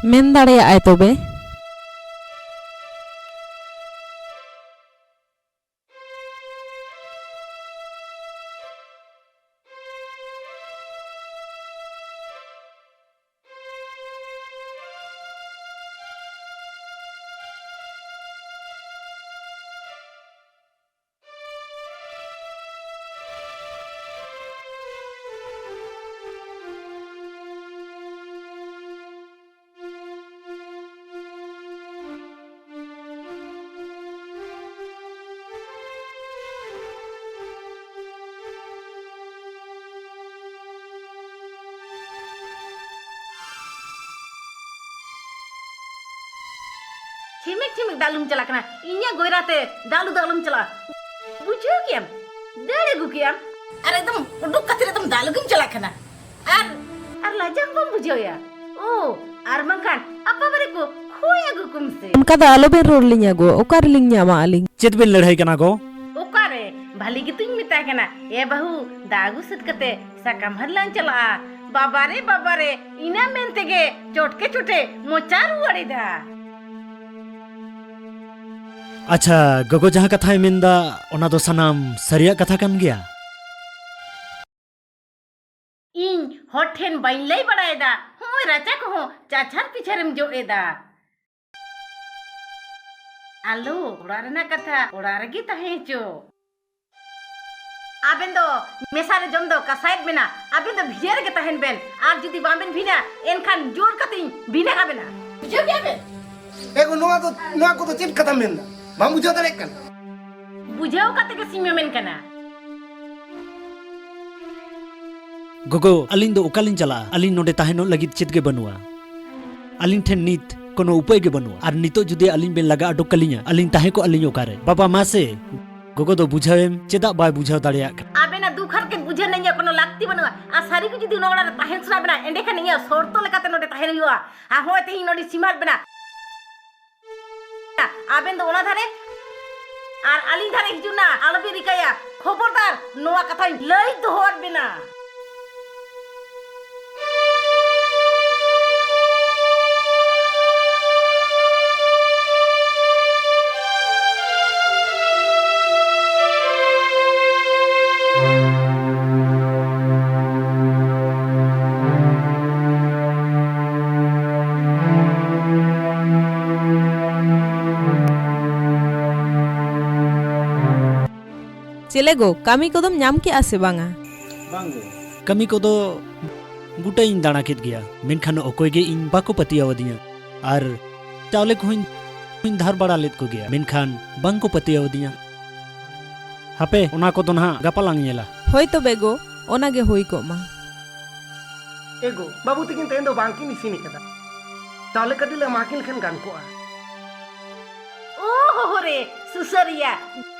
ᱢᱮᱱ ᱫᱟᱲᱮᱭᱟᱜᱼᱟᱭ ᱛᱚᱵᱮ᱾ ᱪᱷᱤᱢᱤᱠ ᱪᱷᱤᱢᱤᱠ ᱫᱟᱜ ᱞᱩᱢ ᱪᱟᱞᱟᱜ ᱠᱟᱱᱟ, ᱤᱧᱟᱹᱜ ᱜᱚᱭᱨᱟ ᱛᱮ ᱫᱟᱜ ᱞᱩ ᱫᱚ ᱟᱞᱚᱢ ᱪᱟᱞᱟᱜᱼᱟ, ᱵᱩᱡᱷᱟᱹᱣ ᱠᱮᱭᱟᱢ? ᱫᱟᱹᱲ ᱟᱹᱜᱩ ᱠᱮᱭᱟᱢ᱾ ᱟᱨ ᱮᱠᱫᱚᱢ ᱩᱰᱩᱠ ᱠᱟᱛᱮ ᱮᱠᱫᱚᱢ ᱫᱟᱜ ᱞᱩ ᱜᱮᱢ ᱪᱟᱞᱟᱜ ᱠᱟᱱᱟ᱾ ᱟᱨ ᱟᱨ ᱟᱡᱟᱜ ᱵᱟᱢ ᱵᱩᱡᱷᱟᱹᱣᱭᱟ? ᱳ, ᱟᱨ ᱵᱟᱝᱠᱷᱟᱱ ᱟᱯᱟ ᱵᱟᱨᱮ ᱠᱚ ᱠᱷᱩᱭ ᱟᱹᱜᱩ ᱠᱚᱢ ᱥᱮ᱾ ᱚᱱᱠᱟ ᱫᱚ ᱟᱞᱚᱵᱮᱱ ᱨᱚᱲ ᱞᱤᱧᱟ ᱜᱚ, ᱚᱠᱟ ᱨᱮᱞᱤᱧ ᱧᱟᱢᱟ ᱟᱹᱞᱤᱧ? ᱪᱮᱫ ᱵᱮᱱ ᱞᱟᱹᱲᱦᱟᱹᱭ ᱠᱟᱱᱟ ᱜᱚ? ᱚᱠᱟᱨᱮ? ᱵᱷᱟᱞᱤ ᱜᱮᱛᱚᱧ ᱢᱮᱛᱟᱭ ᱠᱟᱱᱟ, ᱮ ᱵᱟᱹᱦᱩ, ᱫᱟ ᱟᱹᱜᱩ ᱥᱟᱹᱛ ᱠᱟᱛᱮ ᱥᱟᱠᱟᱢ ᱦᱟᱹᱨ ᱞᱟᱝ ᱪᱟᱞᱟᱜᱼᱟ᱾ ᱵᱟᱵᱟᱨᱮ, ᱵᱟᱵᱟᱨᱮ, ᱤᱱᱟᱹ ᱢᱮᱱ ᱛᱮᱜᱮ ᱪᱚᱴᱠᱮ ᱪᱚᱴᱮ ᱢᱚᱪᱟ ᱨᱩᱣᱟᱹᱲ ᱮᱫᱟ᱾ ᱟᱪᱪᱷᱟ ᱜᱚᱜᱚ, ᱡᱟᱦᱟᱸ ᱠᱟᱛᱷᱟᱭ ᱢᱮᱱᱫᱟ, ᱚᱱᱟ ᱫᱚ ᱥᱟᱱᱟᱢ ᱥᱟᱹᱨᱤᱭᱟᱜ ᱠᱟᱛᱷᱟ ᱠᱟᱱ ᱜᱮᱭᱟ? ᱤᱧ ᱦᱚᱲ ᱴᱷᱮᱱ ᱵᱟᱹᱧ ᱞᱟᱹᱭ ᱵᱟᱲᱟᱭᱮᱫᱟ, ᱦᱚᱸᱜᱼᱚᱭ ᱨᱟᱪᱟ ᱠᱚᱦᱚᱸ ᱪᱟᱪᱷᱟᱨ ᱯᱤᱪᱷᱟᱨᱮᱢ ᱡᱚᱜ ᱮᱫᱟ᱾ ᱟᱞᱚ, ᱚᱲᱟᱜ ᱨᱮᱱᱟᱜ ᱠᱟᱛᱷᱟ ᱚᱲᱟᱜ ᱨᱮᱜᱮ ᱛᱟᱦᱮᱸ ᱦᱚᱪᱚ᱾ ᱟᱵᱮᱱ ᱫᱚ ᱢᱮᱥᱟ ᱨᱮ ᱡᱚᱢ ᱫᱚ ᱠᱟᱥᱟᱭᱮᱫ ᱵᱮᱱᱟ, ᱟᱵᱮᱱ ᱫᱚ ᱵᱷᱤᱱᱟᱹ ᱨᱮᱜᱮ ᱛᱟᱦᱮᱱ ᱵᱮᱱ, ᱟᱨ ᱡᱩᱫᱤ ᱵᱟᱝᱵᱮᱱ ᱵᱷᱤᱱᱟ, ᱮᱱᱠᱷᱟᱱ ᱡᱳᱨ ᱠᱟᱛᱮᱧ ᱵᱷᱤᱱᱟ ᱠᱟᱵᱮᱱᱟ᱾ ᱵᱩᱡᱷᱟᱹᱣ ᱠᱮᱜᱼᱟ ᱵᱮᱱ? ᱮ ᱜᱚ, ᱱᱚᱣᱟ ᱫᱚ, ᱱᱚᱣᱟ ᱠᱚᱫᱚ ᱪᱮᱫ ᱠᱟᱛᱷᱟᱢ ᱢᱮᱱᱫᱟ? ᱵᱟᱢ ᱵᱩᱡᱷᱟᱹᱣ ᱫᱟᱲᱮᱭᱟᱜ ᱠᱟᱱᱟ? ᱵᱩᱡᱷᱟᱹᱣ ᱠᱟᱛᱮ ᱜᱮ ᱥᱤᱧ ᱢᱮᱢᱮᱱ ᱠᱟᱱᱟ᱾ ᱜᱚᱜᱚ, ᱟᱹᱞᱤᱧ ᱫᱚ ᱚᱠᱟᱞᱤᱧ ᱪᱟᱞᱟᱜᱼᱟ? ᱟᱹᱞᱤᱧ ᱱᱚᱰᱮ ᱛᱟᱦᱮᱱᱚᱜ ᱞᱟᱹᱜᱤᱫ ᱪᱮᱫ ᱜᱮ ᱵᱟᱹᱱᱩᱜᱼᱟ᱾ ᱟᱹᱞᱤᱧ ᱴᱷᱮᱱ ᱱᱤᱛ ᱠᱳᱱᱳ ᱩᱯᱟᱹᱭ ᱜᱮ ᱵᱟᱹᱱᱩᱜᱼᱟ᱾ ᱟᱨ ᱱᱤᱛᱚᱜ ᱡᱩᱫᱤ ᱟᱹᱞᱤᱧ ᱵᱮᱱ ᱞᱟᱜᱟ ᱩᱰᱩᱠ ᱠᱟᱹᱞᱤᱧᱟ, ᱟᱹᱞᱤᱧ ᱛᱟᱦᱮᱸ ᱠᱚᱜ ᱟᱹᱞᱤᱧ ᱚᱠᱟᱨᱮ? ᱵᱟᱵᱟ, ᱢᱟ ᱥᱮ, ᱜᱚᱜᱚ ᱫᱚ ᱵᱩᱡᱷᱟᱹᱣᱮᱢ, ᱪᱮᱫᱟᱜ ᱵᱟᱭ ᱵᱩᱡᱷᱟᱹᱣ ᱫᱟᱲᱮᱭᱟᱜ ᱠᱟᱱᱟ? ᱟᱵᱮᱱᱟᱜ ᱫᱩᱠ ᱦᱟᱨᱠᱮᱛ ᱵᱩᱡᱷᱟᱹᱣ ᱨᱮᱱᱟᱜ ᱤᱧᱟᱹᱜ ᱠᱳᱱᱳ ᱞᱟᱹᱠᱛᱤ ᱵᱟᱹᱱᱩᱜᱼᱟ᱾ ᱟᱨ ᱥᱟᱹᱨᱤ ᱜᱮ ᱡᱩᱫᱤ ᱱᱚᱣᱟ ᱚᱲᱟᱜ ᱨᱮ ᱛᱟᱦᱮᱱ ᱥᱟᱱᱟ ᱵᱮᱱᱟ, ᱮᱸᱰᱮᱠᱷᱟᱱ ᱤᱧᱟᱹᱜ ᱥᱚᱨᱛᱚ ᱞᱮᱠᱟᱛᱮ ᱱᱚᱰᱮ ᱛᱟᱦᱮᱱ ᱦᱩᱭᱩᱜᱼᱟ᱾ ᱟᱨ ᱦᱚᱸᱜᱼᱚᱭ ᱛᱮᱦᱮᱧ ᱱᱚᱰᱮ ᱥᱤᱢᱟᱹ ᱟᱫ ᱵᱮᱱᱟ᱾ ᱟᱵᱮᱱ ᱫᱚ ᱚᱱᱟ ᱫᱷᱟᱨᱮ ᱟᱨ ᱟᱹᱞᱤᱧ ᱫᱷᱟᱨᱮ ᱦᱤᱡᱩᱜ ᱱᱟ, ᱟᱞᱚᱵᱤᱱ ᱨᱤᱠᱟᱹᱭᱟ᱾ ᱠᱷᱚᱵᱚᱨᱫᱟᱨ, ᱱᱚᱣᱟ ᱠᱟᱛᱷᱟᱧ ᱞᱟᱹᱭ ᱫᱚᱦᱚ ᱟᱫ ᱵᱮᱱᱟ᱾ ᱪᱮᱞᱮ ᱜᱚ, ᱠᱟᱹᱢᱤ ᱠᱚᱫᱚᱢ ᱧᱟᱢ ᱠᱮᱜᱼᱟ ᱥᱮ ᱵᱟᱝᱟ? ᱵᱟᱝ ᱜᱚ᱾ ᱠᱟᱹᱢᱤ ᱠᱚᱫᱚ ᱜᱚᱴᱟᱧ ᱫᱟᱬᱟ ᱠᱮᱫ ᱜᱮᱭᱟ, ᱢᱮᱱᱠᱷᱟᱱ ᱚᱠᱚᱭ ᱜᱮ ᱤᱧ ᱵᱟᱠᱚ ᱯᱟᱹᱛᱭᱟᱹᱣ ᱟᱹᱫᱤᱧᱟ᱾ ᱟᱨ ᱪᱟᱣᱞᱮ ᱠᱚᱦᱚᱸᱧ ᱫᱷᱟᱨ ᱵᱟᱲᱟ ᱞᱮᱫ ᱠᱚᱜᱮᱭᱟ, ᱢᱮᱱᱠᱷᱟᱱ ᱵᱟᱝ ᱠᱚ ᱯᱟᱹᱛᱭᱟᱹᱣ ᱟᱹᱫᱤᱧᱟ᱾ ᱦᱟᱯᱮ, ᱚᱱᱟ ᱠᱚᱫᱚ ᱱᱟᱦᱟᱜ ᱜᱟᱯᱟ ᱞᱟᱝ ᱧᱮᱞᱟ᱾ ᱦᱳᱭ ᱛᱚᱵᱮ ᱜᱚ, ᱚᱱᱟ ᱜᱮ ᱦᱩᱭ ᱠᱚᱜ ᱢᱟ᱾ ᱮ ᱜᱚ, ᱵᱟᱹᱵᱩ ᱛᱟᱹᱠᱤᱱ ᱛᱮᱦᱮᱧ ᱫᱚ ᱵᱟᱝ ᱠᱤᱱ ᱤᱥᱤᱱ ᱟᱠᱟᱫᱟ᱾ ᱪᱟᱣᱞᱮ ᱠᱟᱹᱴᱤᱡ ᱞᱮ ᱮᱢᱟ ᱠᱤᱱ ᱠᱷᱟᱱ ᱜᱟᱱ ᱠᱚᱜᱼᱟ᱾ ᱳ ᱦᱳ ᱦᱳ ᱨᱮ, ᱥᱩᱥᱟᱹᱨᱤᱭᱟ,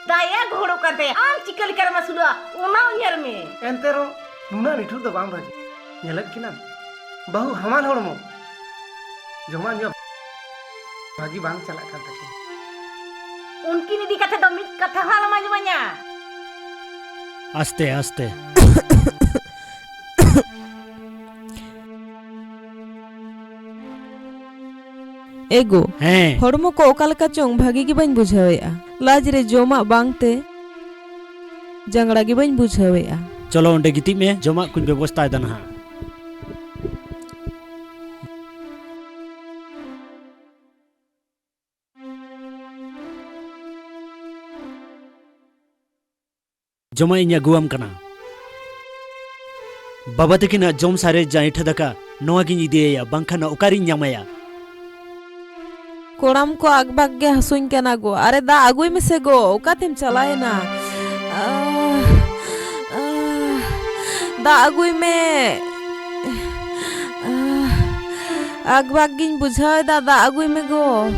ᱫᱟᱭᱟ ᱜᱚᱦᱚᱲᱚᱜ ᱠᱟᱱ ᱛᱟᱭᱟ᱾ ᱟᱢ ᱪᱤᱠᱟᱹ ᱞᱮᱠᱟ ᱨᱮᱢ ᱟᱹᱥᱩᱞᱚᱜᱼᱟ, ᱚᱱᱟ ᱩᱭᱦᱟᱹᱨ ᱢᱮ᱾ ᱮᱱᱛᱮ ᱨᱮᱦᱚᱸ ᱱᱩᱱᱟᱹᱜ ᱱᱤᱴᱷᱩᱨ ᱫᱚ ᱵᱟᱝ ᱵᱷᱟᱹᱜᱤ᱾ ᱧᱮᱞᱮᱫ ᱠᱤᱱᱟᱢ, ᱵᱟᱹᱦᱩ ᱦᱟᱢᱟᱞ ᱦᱚᱲᱢᱚ, ᱡᱚᱢᱟᱜ ᱧᱩᱣᱟᱜ ᱵᱷᱟᱹᱜᱤ ᱵᱟᱝ ᱪᱟᱞᱟᱜ ᱠᱟᱱ ᱛᱟᱹᱠᱤᱱ᱾ ᱩᱱᱠᱤᱱ ᱤᱫᱤ ᱠᱟᱛᱮ ᱫᱚ ᱢᱤᱫ ᱠᱟᱛᱷᱟ ᱦᱚᱸ ᱟᱞᱚᱢ ᱟᱸᱡᱚᱢᱟᱹᱧᱟ᱾ ᱟᱥᱛᱮ, ᱟᱥᱛᱮ᱾ ᱮᱜᱳ, ᱦᱮᱸ᱾ ᱦᱚᱲᱢᱚ ᱠᱚ ᱚᱠᱟ ᱞᱮᱠᱟ ᱪᱚᱝ ᱵᱷᱟᱹᱜᱤ ᱜᱮ ᱵᱟᱹᱧ ᱵᱩᱡᱷᱟᱹᱣᱮᱫᱼᱟ᱾ ᱞᱟᱡ ᱨᱮ ᱡᱚᱢᱟᱜ ᱵᱟᱝᱛᱮ ᱡᱟᱝᱲᱟ ᱜᱮ ᱵᱟᱹᱧ ᱵᱩᱡᱷᱟᱹᱣᱮᱫᱼᱟ᱾ ᱪᱚᱞᱚ ᱚᱸᱰᱮ ᱜᱤᱛᱤᱡ ᱢᱮ, ᱡᱚᱢᱟᱜ ᱠᱚᱧ ᱵᱮᱵᱚᱥᱛᱷᱟᱭᱮᱫᱟ ᱱᱟᱦᱟᱜ᱾ ᱡᱚᱢᱟᱜ ᱤᱧ ᱟᱹᱜᱩᱣᱟᱢ ᱠᱟᱱᱟ᱾ ᱵᱟᱵᱟ ᱛᱟᱹᱠᱤᱱᱟᱜ ᱡᱚᱢ ᱥᱟᱨᱮᱡ ᱡᱟ ᱤᱴᱷᱟᱹ ᱫᱟᱠᱟ, ᱱᱚᱣᱟ ᱜᱤᱧ ᱤᱫᱤᱭᱟᱭᱟ, ᱵᱟᱝᱠᱷᱟᱱ ᱚᱠᱟᱨᱤᱧ ᱧᱟᱢᱟᱭᱟ? ᱠᱚᱲᱟᱢ ᱠᱚ ᱟᱠᱵᱟᱠ ᱜᱮ ᱦᱟᱹᱥᱩᱧ ᱠᱟᱱᱟ ᱜᱚ᱾ ᱟᱨᱮ, ᱫᱟᱜ ᱟᱹᱜᱩᱭ ᱢᱮᱥᱮ ᱜᱚ, ᱚᱠᱟᱛᱮᱢ ᱪᱟᱞᱟᱣᱮᱱᱟ? ᱟᱦ, ᱟᱦ, ᱫᱟᱜ ᱟᱹᱜᱩᱭ ᱢᱮ᱾ ᱟᱦ, ᱟᱠᱵᱟᱠ ᱜᱤᱧ ᱵᱩᱡᱷᱟᱹᱣᱮᱫᱟ, ᱫᱟᱜ ᱟᱹᱜᱩᱭ ᱢᱮ ᱜᱚ᱾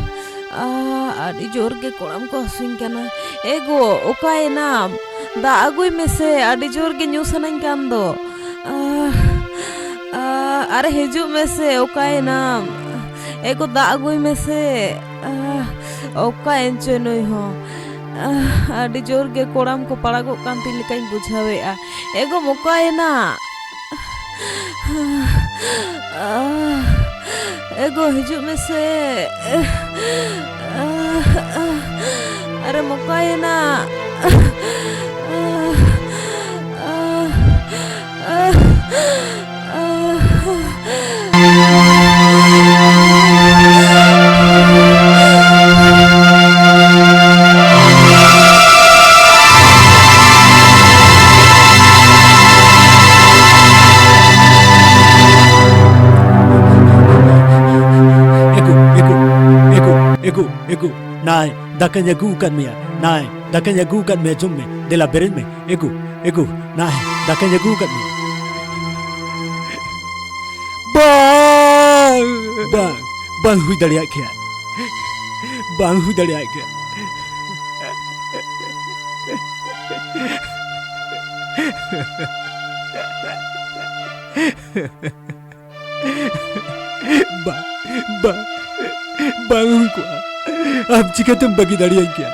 ᱟᱦ, ᱟᱹᱰᱤ ᱡᱳᱨ ᱜᱮ ᱠᱚᱲᱟᱢ ᱠᱚ ᱦᱟᱹᱥᱩᱧ ᱠᱟᱱᱟ᱾ ᱮ ᱜᱚ, ᱚᱠᱟᱭᱮᱱᱟᱢ? ᱫᱟᱜ ᱟᱹᱜᱩᱭ ᱢᱮᱥᱮ, ᱟᱹᱰᱤ ᱡᱳᱨ ᱜᱮ ᱧᱩ ᱥᱟᱱᱟᱧ ᱠᱟᱱ ᱫᱚ᱾ ᱟᱦ, ᱟᱦ, ᱟᱨᱮ ᱦᱤᱡᱩᱜ ᱢᱮᱥᱮ, ᱚᱠᱟᱭᱮᱱᱟᱢ? ᱮ ᱜᱚ, ᱫᱟᱜ ᱟᱹᱜᱩᱭ ᱢᱮᱥᱮ᱾ ᱟᱦ, ᱚᱠᱟᱭᱮᱱ ᱪᱚᱭ ᱱᱩᱭ ᱦᱚᱸ? ᱟᱦ, ᱟᱹᱰᱤ ᱡᱳᱨ ᱜᱮ ᱠᱚᱲᱟᱢ ᱠᱚ ᱯᱟᱲᱟᱜᱚᱜ ᱠᱟᱱ ᱛᱤᱧ ᱞᱮᱠᱟᱧ ᱵᱩᱡᱷᱟᱹᱣᱮᱫᱼᱟ᱾ ᱮ ᱜᱚ, ᱚᱠᱟᱭᱮᱱᱟ? ᱟᱦ, ᱮ ᱜᱚ, ᱦᱤᱡᱩᱜ ᱢᱮᱥᱮ᱾ ᱟᱦ, ᱟᱦ, ᱟᱨᱮᱢ ᱚᱠᱟᱭᱮᱱᱟ? ᱟᱦ, ᱟᱦ, ᱟᱦ, ᱟᱦ᱾ ᱮᱜᱳ, ᱮᱜᱳ, ᱮᱜᱳ, ᱮᱜᱳ, ᱮᱜᱳ, ᱱᱟᱭ, ᱫᱟᱠᱟᱧ ᱟᱹᱜᱩ ᱟᱠᱟᱫ ᱢᱮᱭᱟ᱾ ᱱᱟᱭ, ᱫᱟᱠᱟᱧ ᱟᱹᱜᱩ ᱟᱠᱟᱫ ᱢᱮᱭᱟ, ᱡᱚᱢ ᱢᱮ᱾ ᱫᱮᱞᱟ, ᱵᱮᱨᱮᱫ ᱢᱮ᱾ ᱮᱜᱳ, ᱮᱜᱳ, ᱱᱟᱭ, ᱫᱟᱠᱟᱧ ᱟᱹᱜᱩ ᱟᱠᱟᱫ ᱢᱮᱭᱟ᱾ ᱵᱟᱝ! ᱵᱟᱝ, ᱵᱟᱝ ᱦᱩᱭ ᱫᱟᱲᱮᱭᱟᱜ ᱜᱮᱭᱟ᱾ ᱵᱟᱝ ᱦᱩᱭ ᱫᱟᱲᱮᱭᱟᱜ ᱜᱮᱭᱟ᱾ ᱵᱟᱝ, ᱵᱟᱝ, ᱵᱟᱝ ᱦᱩᱭ ᱠᱚᱜᱼᱟ᱾ ᱟᱢ ᱪᱤᱠᱟᱹᱛᱮᱢ ᱵᱟᱹᱜᱤ ᱫᱟᱲᱮᱭᱟᱹᱧ ᱠᱮᱭᱟ?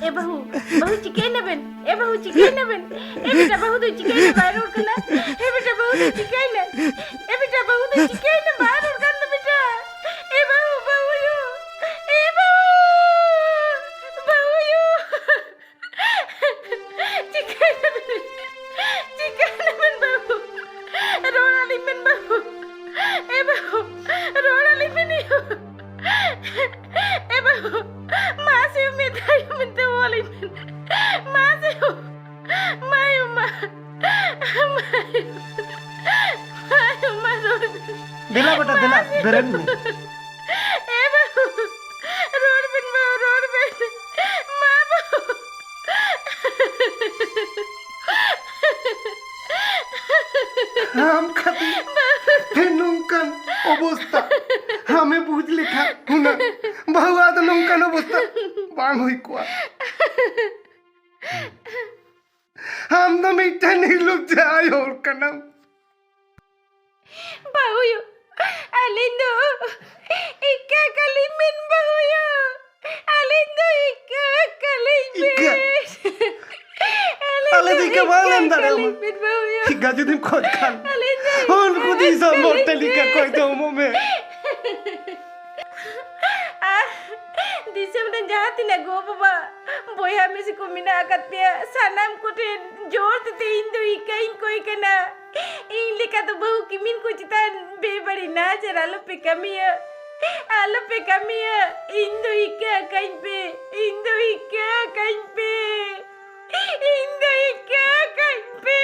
ᱮ ᱵᱟᱹᱦᱩ, ᱵᱟᱹᱦᱩ ᱪᱤᱠᱟᱹᱭᱮᱱᱟ ᱵᱮᱱ? ᱮ ᱵᱟᱹᱦᱩ ᱪᱤᱠᱟᱹᱭᱮᱱᱟ ᱵᱮᱱ? ᱮ ᱵᱮᱴᱟ ᱵᱟᱹᱦᱩ ᱫᱚ ᱪᱤᱠᱟᱹᱭᱮᱱᱟ ᱵᱟᱭ ᱨᱚᱲ ᱠᱟᱱᱟ? ᱮ ᱵᱮᱴᱟ ᱵᱟᱹᱦᱩ ᱫᱚ ᱪᱤᱠᱟᱹᱭᱮᱱᱟ? ᱮ ᱵᱮᱴᱟ ᱵᱟᱹᱦᱩ ᱫᱚ ᱪᱤᱠᱟᱹᱭᱮᱱᱟ ᱵᱟᱭ ᱨᱚᱲ ᱠᱟᱱ ᱫᱚ ᱵᱮᱴᱟ? ᱮ ᱵᱟᱹᱦᱩ, ᱵᱟᱹᱦᱩ ᱭᱳ, ᱮ ᱵᱟᱹᱦᱩ, ᱵᱟᱹᱦᱩ ᱭᱳ᱾ ᱪᱤᱠᱟᱹᱭᱮᱱᱟ ᱵᱮᱱ? ᱪᱤᱠᱟᱹᱭᱮᱱᱟ ᱵᱮᱱ ᱵᱟᱹᱦᱩ? ᱨᱚᱲ ᱟᱹᱞᱤᱧ ᱵᱮᱱ ᱵᱟᱹᱦᱩ᱾ ᱮ ᱵᱟᱹᱦᱩ, ᱨᱚᱲ ᱟᱹᱞᱤᱧ ᱵᱮᱱ ᱭᱳ᱾ ᱮ ᱵᱟᱹᱦᱩ, ᱢᱟ ᱥᱮ ᱢᱤᱫ ᱫᱷᱟᱣ ᱢᱮᱱᱛᱮ ᱦᱚᱦᱚ ᱟᱹᱞᱤᱧ ᱵᱮᱱ᱾ ᱢᱟ ᱥᱮ ᱭᱳ᱾ ᱢᱟ ᱭᱳ, ᱢᱟ᱾ ᱢᱟ ᱭᱳ᱾ ᱢᱟ ᱭᱳ, ᱢᱟ ᱨᱚᱲ ᱵᱮᱱ᱾ ᱫᱮᱞᱟ ᱵᱮᱴᱟ, ᱫᱮᱞᱟ, ᱢᱟ ᱥᱮ ᱵᱮᱨᱮᱫ ᱢᱮ᱾ ᱮ ᱵᱟᱹᱦᱩ, ᱨᱚᱲ ᱵᱮᱱ ᱵᱟᱹᱦᱩ, ᱨᱚᱲ ᱵᱮᱱ᱾ ᱢᱟ ᱵᱟᱹᱦᱩ᱾ ᱟᱢ ᱠᱷᱟᱹᱛᱤᱨ ᱛᱮ ᱱᱚᱝᱠᱟᱱ ᱚᱵᱚᱥᱛᱟ᱾ ᱟᱢᱮ ᱵᱩᱡᱽ ᱞᱮᱠᱷᱟᱱ ᱦᱩᱱᱟᱹᱝ ᱵᱟᱹᱦᱩ ᱟᱫᱚ ᱱᱚᱝᱠᱟᱱ ᱚᱵᱚᱥᱛᱟ ᱵᱟᱝ ᱦᱩᱭ ᱠᱚᱜᱼᱟ᱾ ᱟᱢ ᱫᱚ ᱢᱤᱫᱴᱮᱱ ᱱᱤᱨᱞᱩᱡ ᱟᱭᱳ ᱦᱚᱲ ᱠᱟᱱᱟᱢ᱾ ᱵᱟᱹᱦᱩᱭᱳ, ᱟᱹᱞᱤᱧ ᱫᱚ ᱤᱠᱟᱹ ᱠᱟᱹᱞᱤᱧ ᱢᱮᱱ ᱵᱟᱹᱦᱩᱭᱳ᱾ ᱟᱹᱞᱤᱧ ᱫᱚ ᱤᱠᱟᱹ ᱠᱟᱹᱞᱤᱧ ᱤᱠᱟᱹ? ᱢᱮᱱ᱾ ᱟᱹᱞᱤᱧ ᱟᱞᱮ ᱫᱚ ᱫᱚ ᱤᱠᱟᱹ ᱵᱟᱝ ᱤᱠᱟᱹ ᱮᱢ ᱫᱟᱲᱮᱭᱟᱢᱟ᱾ ᱠᱟᱹᱞᱤᱧ ᱢᱮᱱ ᱵᱟᱹᱦᱩᱭᱳ᱾ ᱤᱠᱟᱹ ᱡᱩᱫᱤᱢ ᱠᱷᱚᱡ ᱠᱷᱟᱱ, ᱟᱹᱞᱤᱧ ᱫᱚ ᱩᱱᱠᱩ ᱤᱠᱟᱹ ᱫᱤᱥᱚᱢ ᱦᱚᱲ ᱠᱟᱹᱞᱤᱧ ᱴᱷᱮᱱ ᱤᱠᱟᱹ ᱢᱮᱱ᱾ ᱠᱚᱭ ᱫᱚ ᱮᱢᱚᱜ ᱢᱮ᱾ ᱟᱨ ᱫᱤᱥᱚᱢ ᱨᱮᱱ ᱡᱟᱦᱟᱸ ᱛᱤᱱᱟᱹᱜ ᱜᱚ ᱵᱟᱵᱟ, ᱵᱚᱭᱦᱟ ᱢᱤᱥᱤ ᱠᱚ ᱢᱮᱱᱟᱜ ᱟᱠᱟᱫ ᱯᱮᱭᱟ, ᱥᱟᱱᱟᱢ ᱠᱚᱴᱷᱮᱱ ᱡᱳᱨ ᱛᱮ ᱤᱧ ᱫᱚ ᱤᱠᱟᱹᱧ ᱠᱚᱭ ᱠᱟᱱᱟ᱾ ᱤᱧ ᱞᱮᱠᱟ ᱫᱚ ᱵᱟᱹᱦᱩ ᱠᱤᱢᱤᱱ ᱠᱚ ᱪᱮᱛᱟᱱ ᱵᱮᱵᱟᱹᱲᱤᱡ ᱱᱟᱦᱟᱪᱟᱨ ᱟᱞᱚᱯᱮ ᱠᱟᱹᱢᱤᱭᱟ, ᱟᱞᱚᱯᱮ ᱠᱟᱹᱢᱤᱭᱟ᱾ ᱤᱧ ᱫᱚ ᱤᱠᱟᱹ ᱟᱠᱟᱧ ᱯᱮ, ᱤᱧ ᱫᱚ ᱤᱠᱟᱹ ᱟᱠᱟᱧ ᱯᱮ, ᱤᱧ ᱫᱚ ᱤᱠᱟᱹ ᱟᱠᱟᱧ ᱯᱮ᱾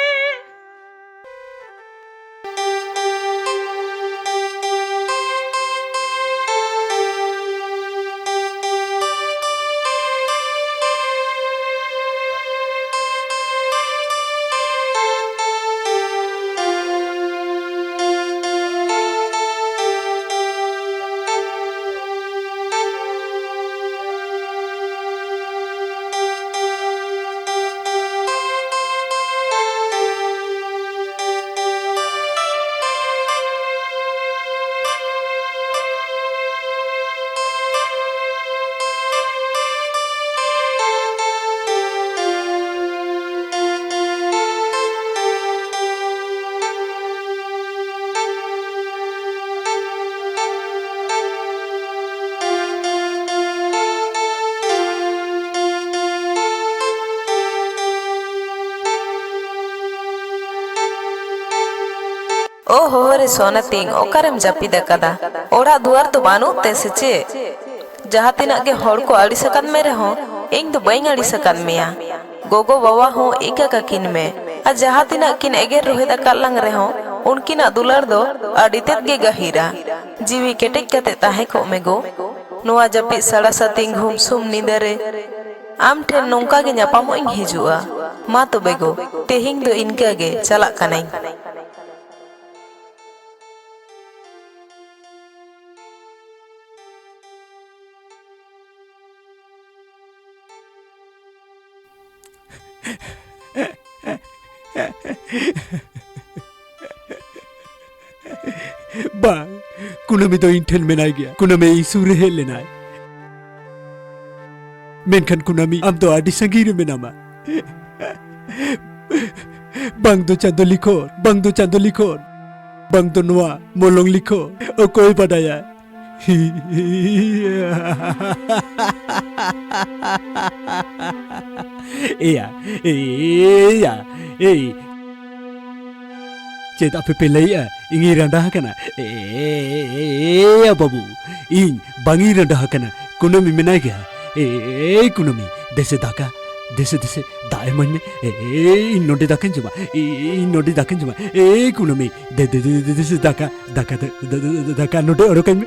ᱥᱚᱱᱟᱛᱤᱧ, ᱚᱠᱟᱨᱮᱢ ᱡᱟᱹᱯᱤᱫ ᱟᱠᱟᱫᱟ? ᱚᱲᱟᱜ ᱫᱩᱣᱟᱹᱨ ᱫᱚ ᱵᱟᱹᱱᱩᱜ ᱛᱮ ᱥᱮ ᱪᱮᱫ? ᱡᱟᱦᱟᱸ ᱛᱤᱱᱟᱹᱜ ᱜᱮ ᱦᱚᱲ ᱠᱚ ᱟᱹᱲᱤᱥ ᱟᱠᱟᱫ ᱢᱮ ᱨᱮᱦᱚᱸ, ᱤᱧ ᱫᱚ ᱵᱟᱹᱧ ᱟᱹᱲᱤᱥ ᱟᱠᱟᱫ ᱢᱮᱭᱟ᱾ ᱜᱚᱜᱚ ᱵᱟᱵᱟ ᱦᱚᱸ ᱤᱠᱟᱹ ᱠᱟᱹᱠᱤᱱ ᱢᱮ᱾ ᱟᱨ ᱡᱟᱦᱟᱸ ᱛᱤᱱᱟᱹᱜ ᱠᱤᱱ ᱮᱜᱮᱨ ᱨᱚᱦᱮᱫ ᱟᱠᱟᱫ ᱞᱟᱝ ᱨᱮᱦᱚᱸ, ᱩᱱᱠᱤᱱᱟᱜ ᱫᱩᱞᱟᱹᱲ ᱫᱚ ᱟᱹᱰᱤ ᱛᱮᱫ ᱜᱮ ᱜᱟᱹᱦᱤᱨᱟ᱾ ᱡᱤᱣᱤ ᱠᱮᱴᱮᱡ ᱠᱟᱛᱮ ᱛᱟᱦᱮᱸ ᱠᱚᱜ ᱢᱮ ᱜᱳ᱾ ᱱᱚᱣᱟ ᱡᱟᱹᱯᱤᱫ ᱥᱟᱲᱟ ᱥᱟᱛᱤᱧ ᱜᱷᱩᱢ ᱥᱩᱢ ᱧᱤᱫᱟᱹ ᱨᱮ ᱟᱢ ᱴᱷᱮᱱ ᱱᱚᱝᱠᱟ ᱜᱮ ᱧᱟᱯᱟᱢᱚᱜ ᱤᱧ ᱦᱤᱡᱩᱜᱼᱟ᱾ ᱢᱟ ᱛᱚᱵᱮ ᱜᱳ, ᱛᱮᱦᱮᱧ ᱫᱚ ᱤᱱᱠᱟᱹ ᱜᱮ, ᱪᱟᱞᱟᱜ ᱠᱟᱹᱱᱟᱹᱧ᱾ ᱵᱟᱝ, ᱠᱩᱱᱟᱹᱢᱤ ᱫᱚ ᱤᱧ ᱴᱷᱮᱱ ᱢᱮᱱᱟᱭ ᱜᱮᱭᱟ᱾ ᱠᱩᱱᱟᱹᱢᱤ ᱤᱧ ᱥᱩᱨ ᱨᱮ ᱦᱮᱡ ᱞᱮᱱᱟᱭ᱾ ᱢᱮᱱᱠᱷᱟᱱ ᱠᱩᱱᱟᱹᱢᱤ, ᱟᱢ ᱫᱚ ᱟᱹᱰᱤ ᱥᱟᱺᱜᱤᱧ ᱨᱮ ᱢᱮᱱᱟᱢᱟ᱾ ᱵᱟᱝ ᱫᱚ ᱪᱟᱸᱫᱚ ᱞᱤᱠᱷᱚᱱ, ᱵᱟᱝ ᱫᱚ ᱪᱟᱸᱫᱚ ᱞᱤᱠᱷᱚᱱ, ᱵᱟᱝ ᱫᱚ ᱱᱚᱣᱟ ᱢᱚᱞᱚᱝ ᱞᱤᱠᱷᱚᱱ, ᱚᱠᱚᱭ ᱵᱟᱰᱟᱭᱟ? ᱮᱭᱟ, ᱮᱭᱟ, ᱮᱭ᱾ ᱪᱮᱫ ᱟᱯᱮ ᱯᱮ ᱞᱟᱹᱭᱮᱜᱼᱟ? ᱤᱧᱤᱧ ᱨᱟᱸᱰᱟ ᱟᱠᱟᱱᱟ? ᱮᱭᱟ ᱵᱟᱹᱵᱩ, ᱤᱧ ᱵᱟᱝ ᱤᱧ ᱨᱟᱸᱰᱟ ᱟᱠᱟᱱᱟ᱾ ᱠᱩᱱᱟᱹᱢᱤ ᱢᱮᱱᱟᱭ ᱜᱮᱭᱟ᱾ ᱮᱭ ᱠᱩᱱᱟᱹᱢᱤ, ᱫᱮᱥᱮ ᱫᱟᱠᱟ, ᱫᱮᱥᱮ, ᱫᱮᱥᱮ, ᱫᱟᱜ ᱤᱢᱟᱹᱧ ᱢᱮ᱾ ᱮᱭ, ᱤᱧ ᱱᱚᱰᱮ ᱫᱟᱠᱟᱧ ᱡᱚᱢᱟ᱾ ᱤᱧ ᱱᱚᱰᱮ ᱫᱟᱠᱟᱧ ᱡᱚᱢᱟ᱾ ᱮᱭ ᱠᱩᱱᱟᱹᱢᱤ, ᱫᱮ, ᱫᱮ, ᱫᱮ, ᱫᱮ, ᱫᱮᱥᱮ ᱫᱟᱠᱟ, ᱫᱟᱠᱟ, ᱫᱮ, ᱫᱮ, ᱫᱮ, ᱫᱮ, ᱫᱟᱠᱟ ᱱᱚᱰᱮ ᱚᱰᱚᱠᱟᱹᱧ ᱢᱮ᱾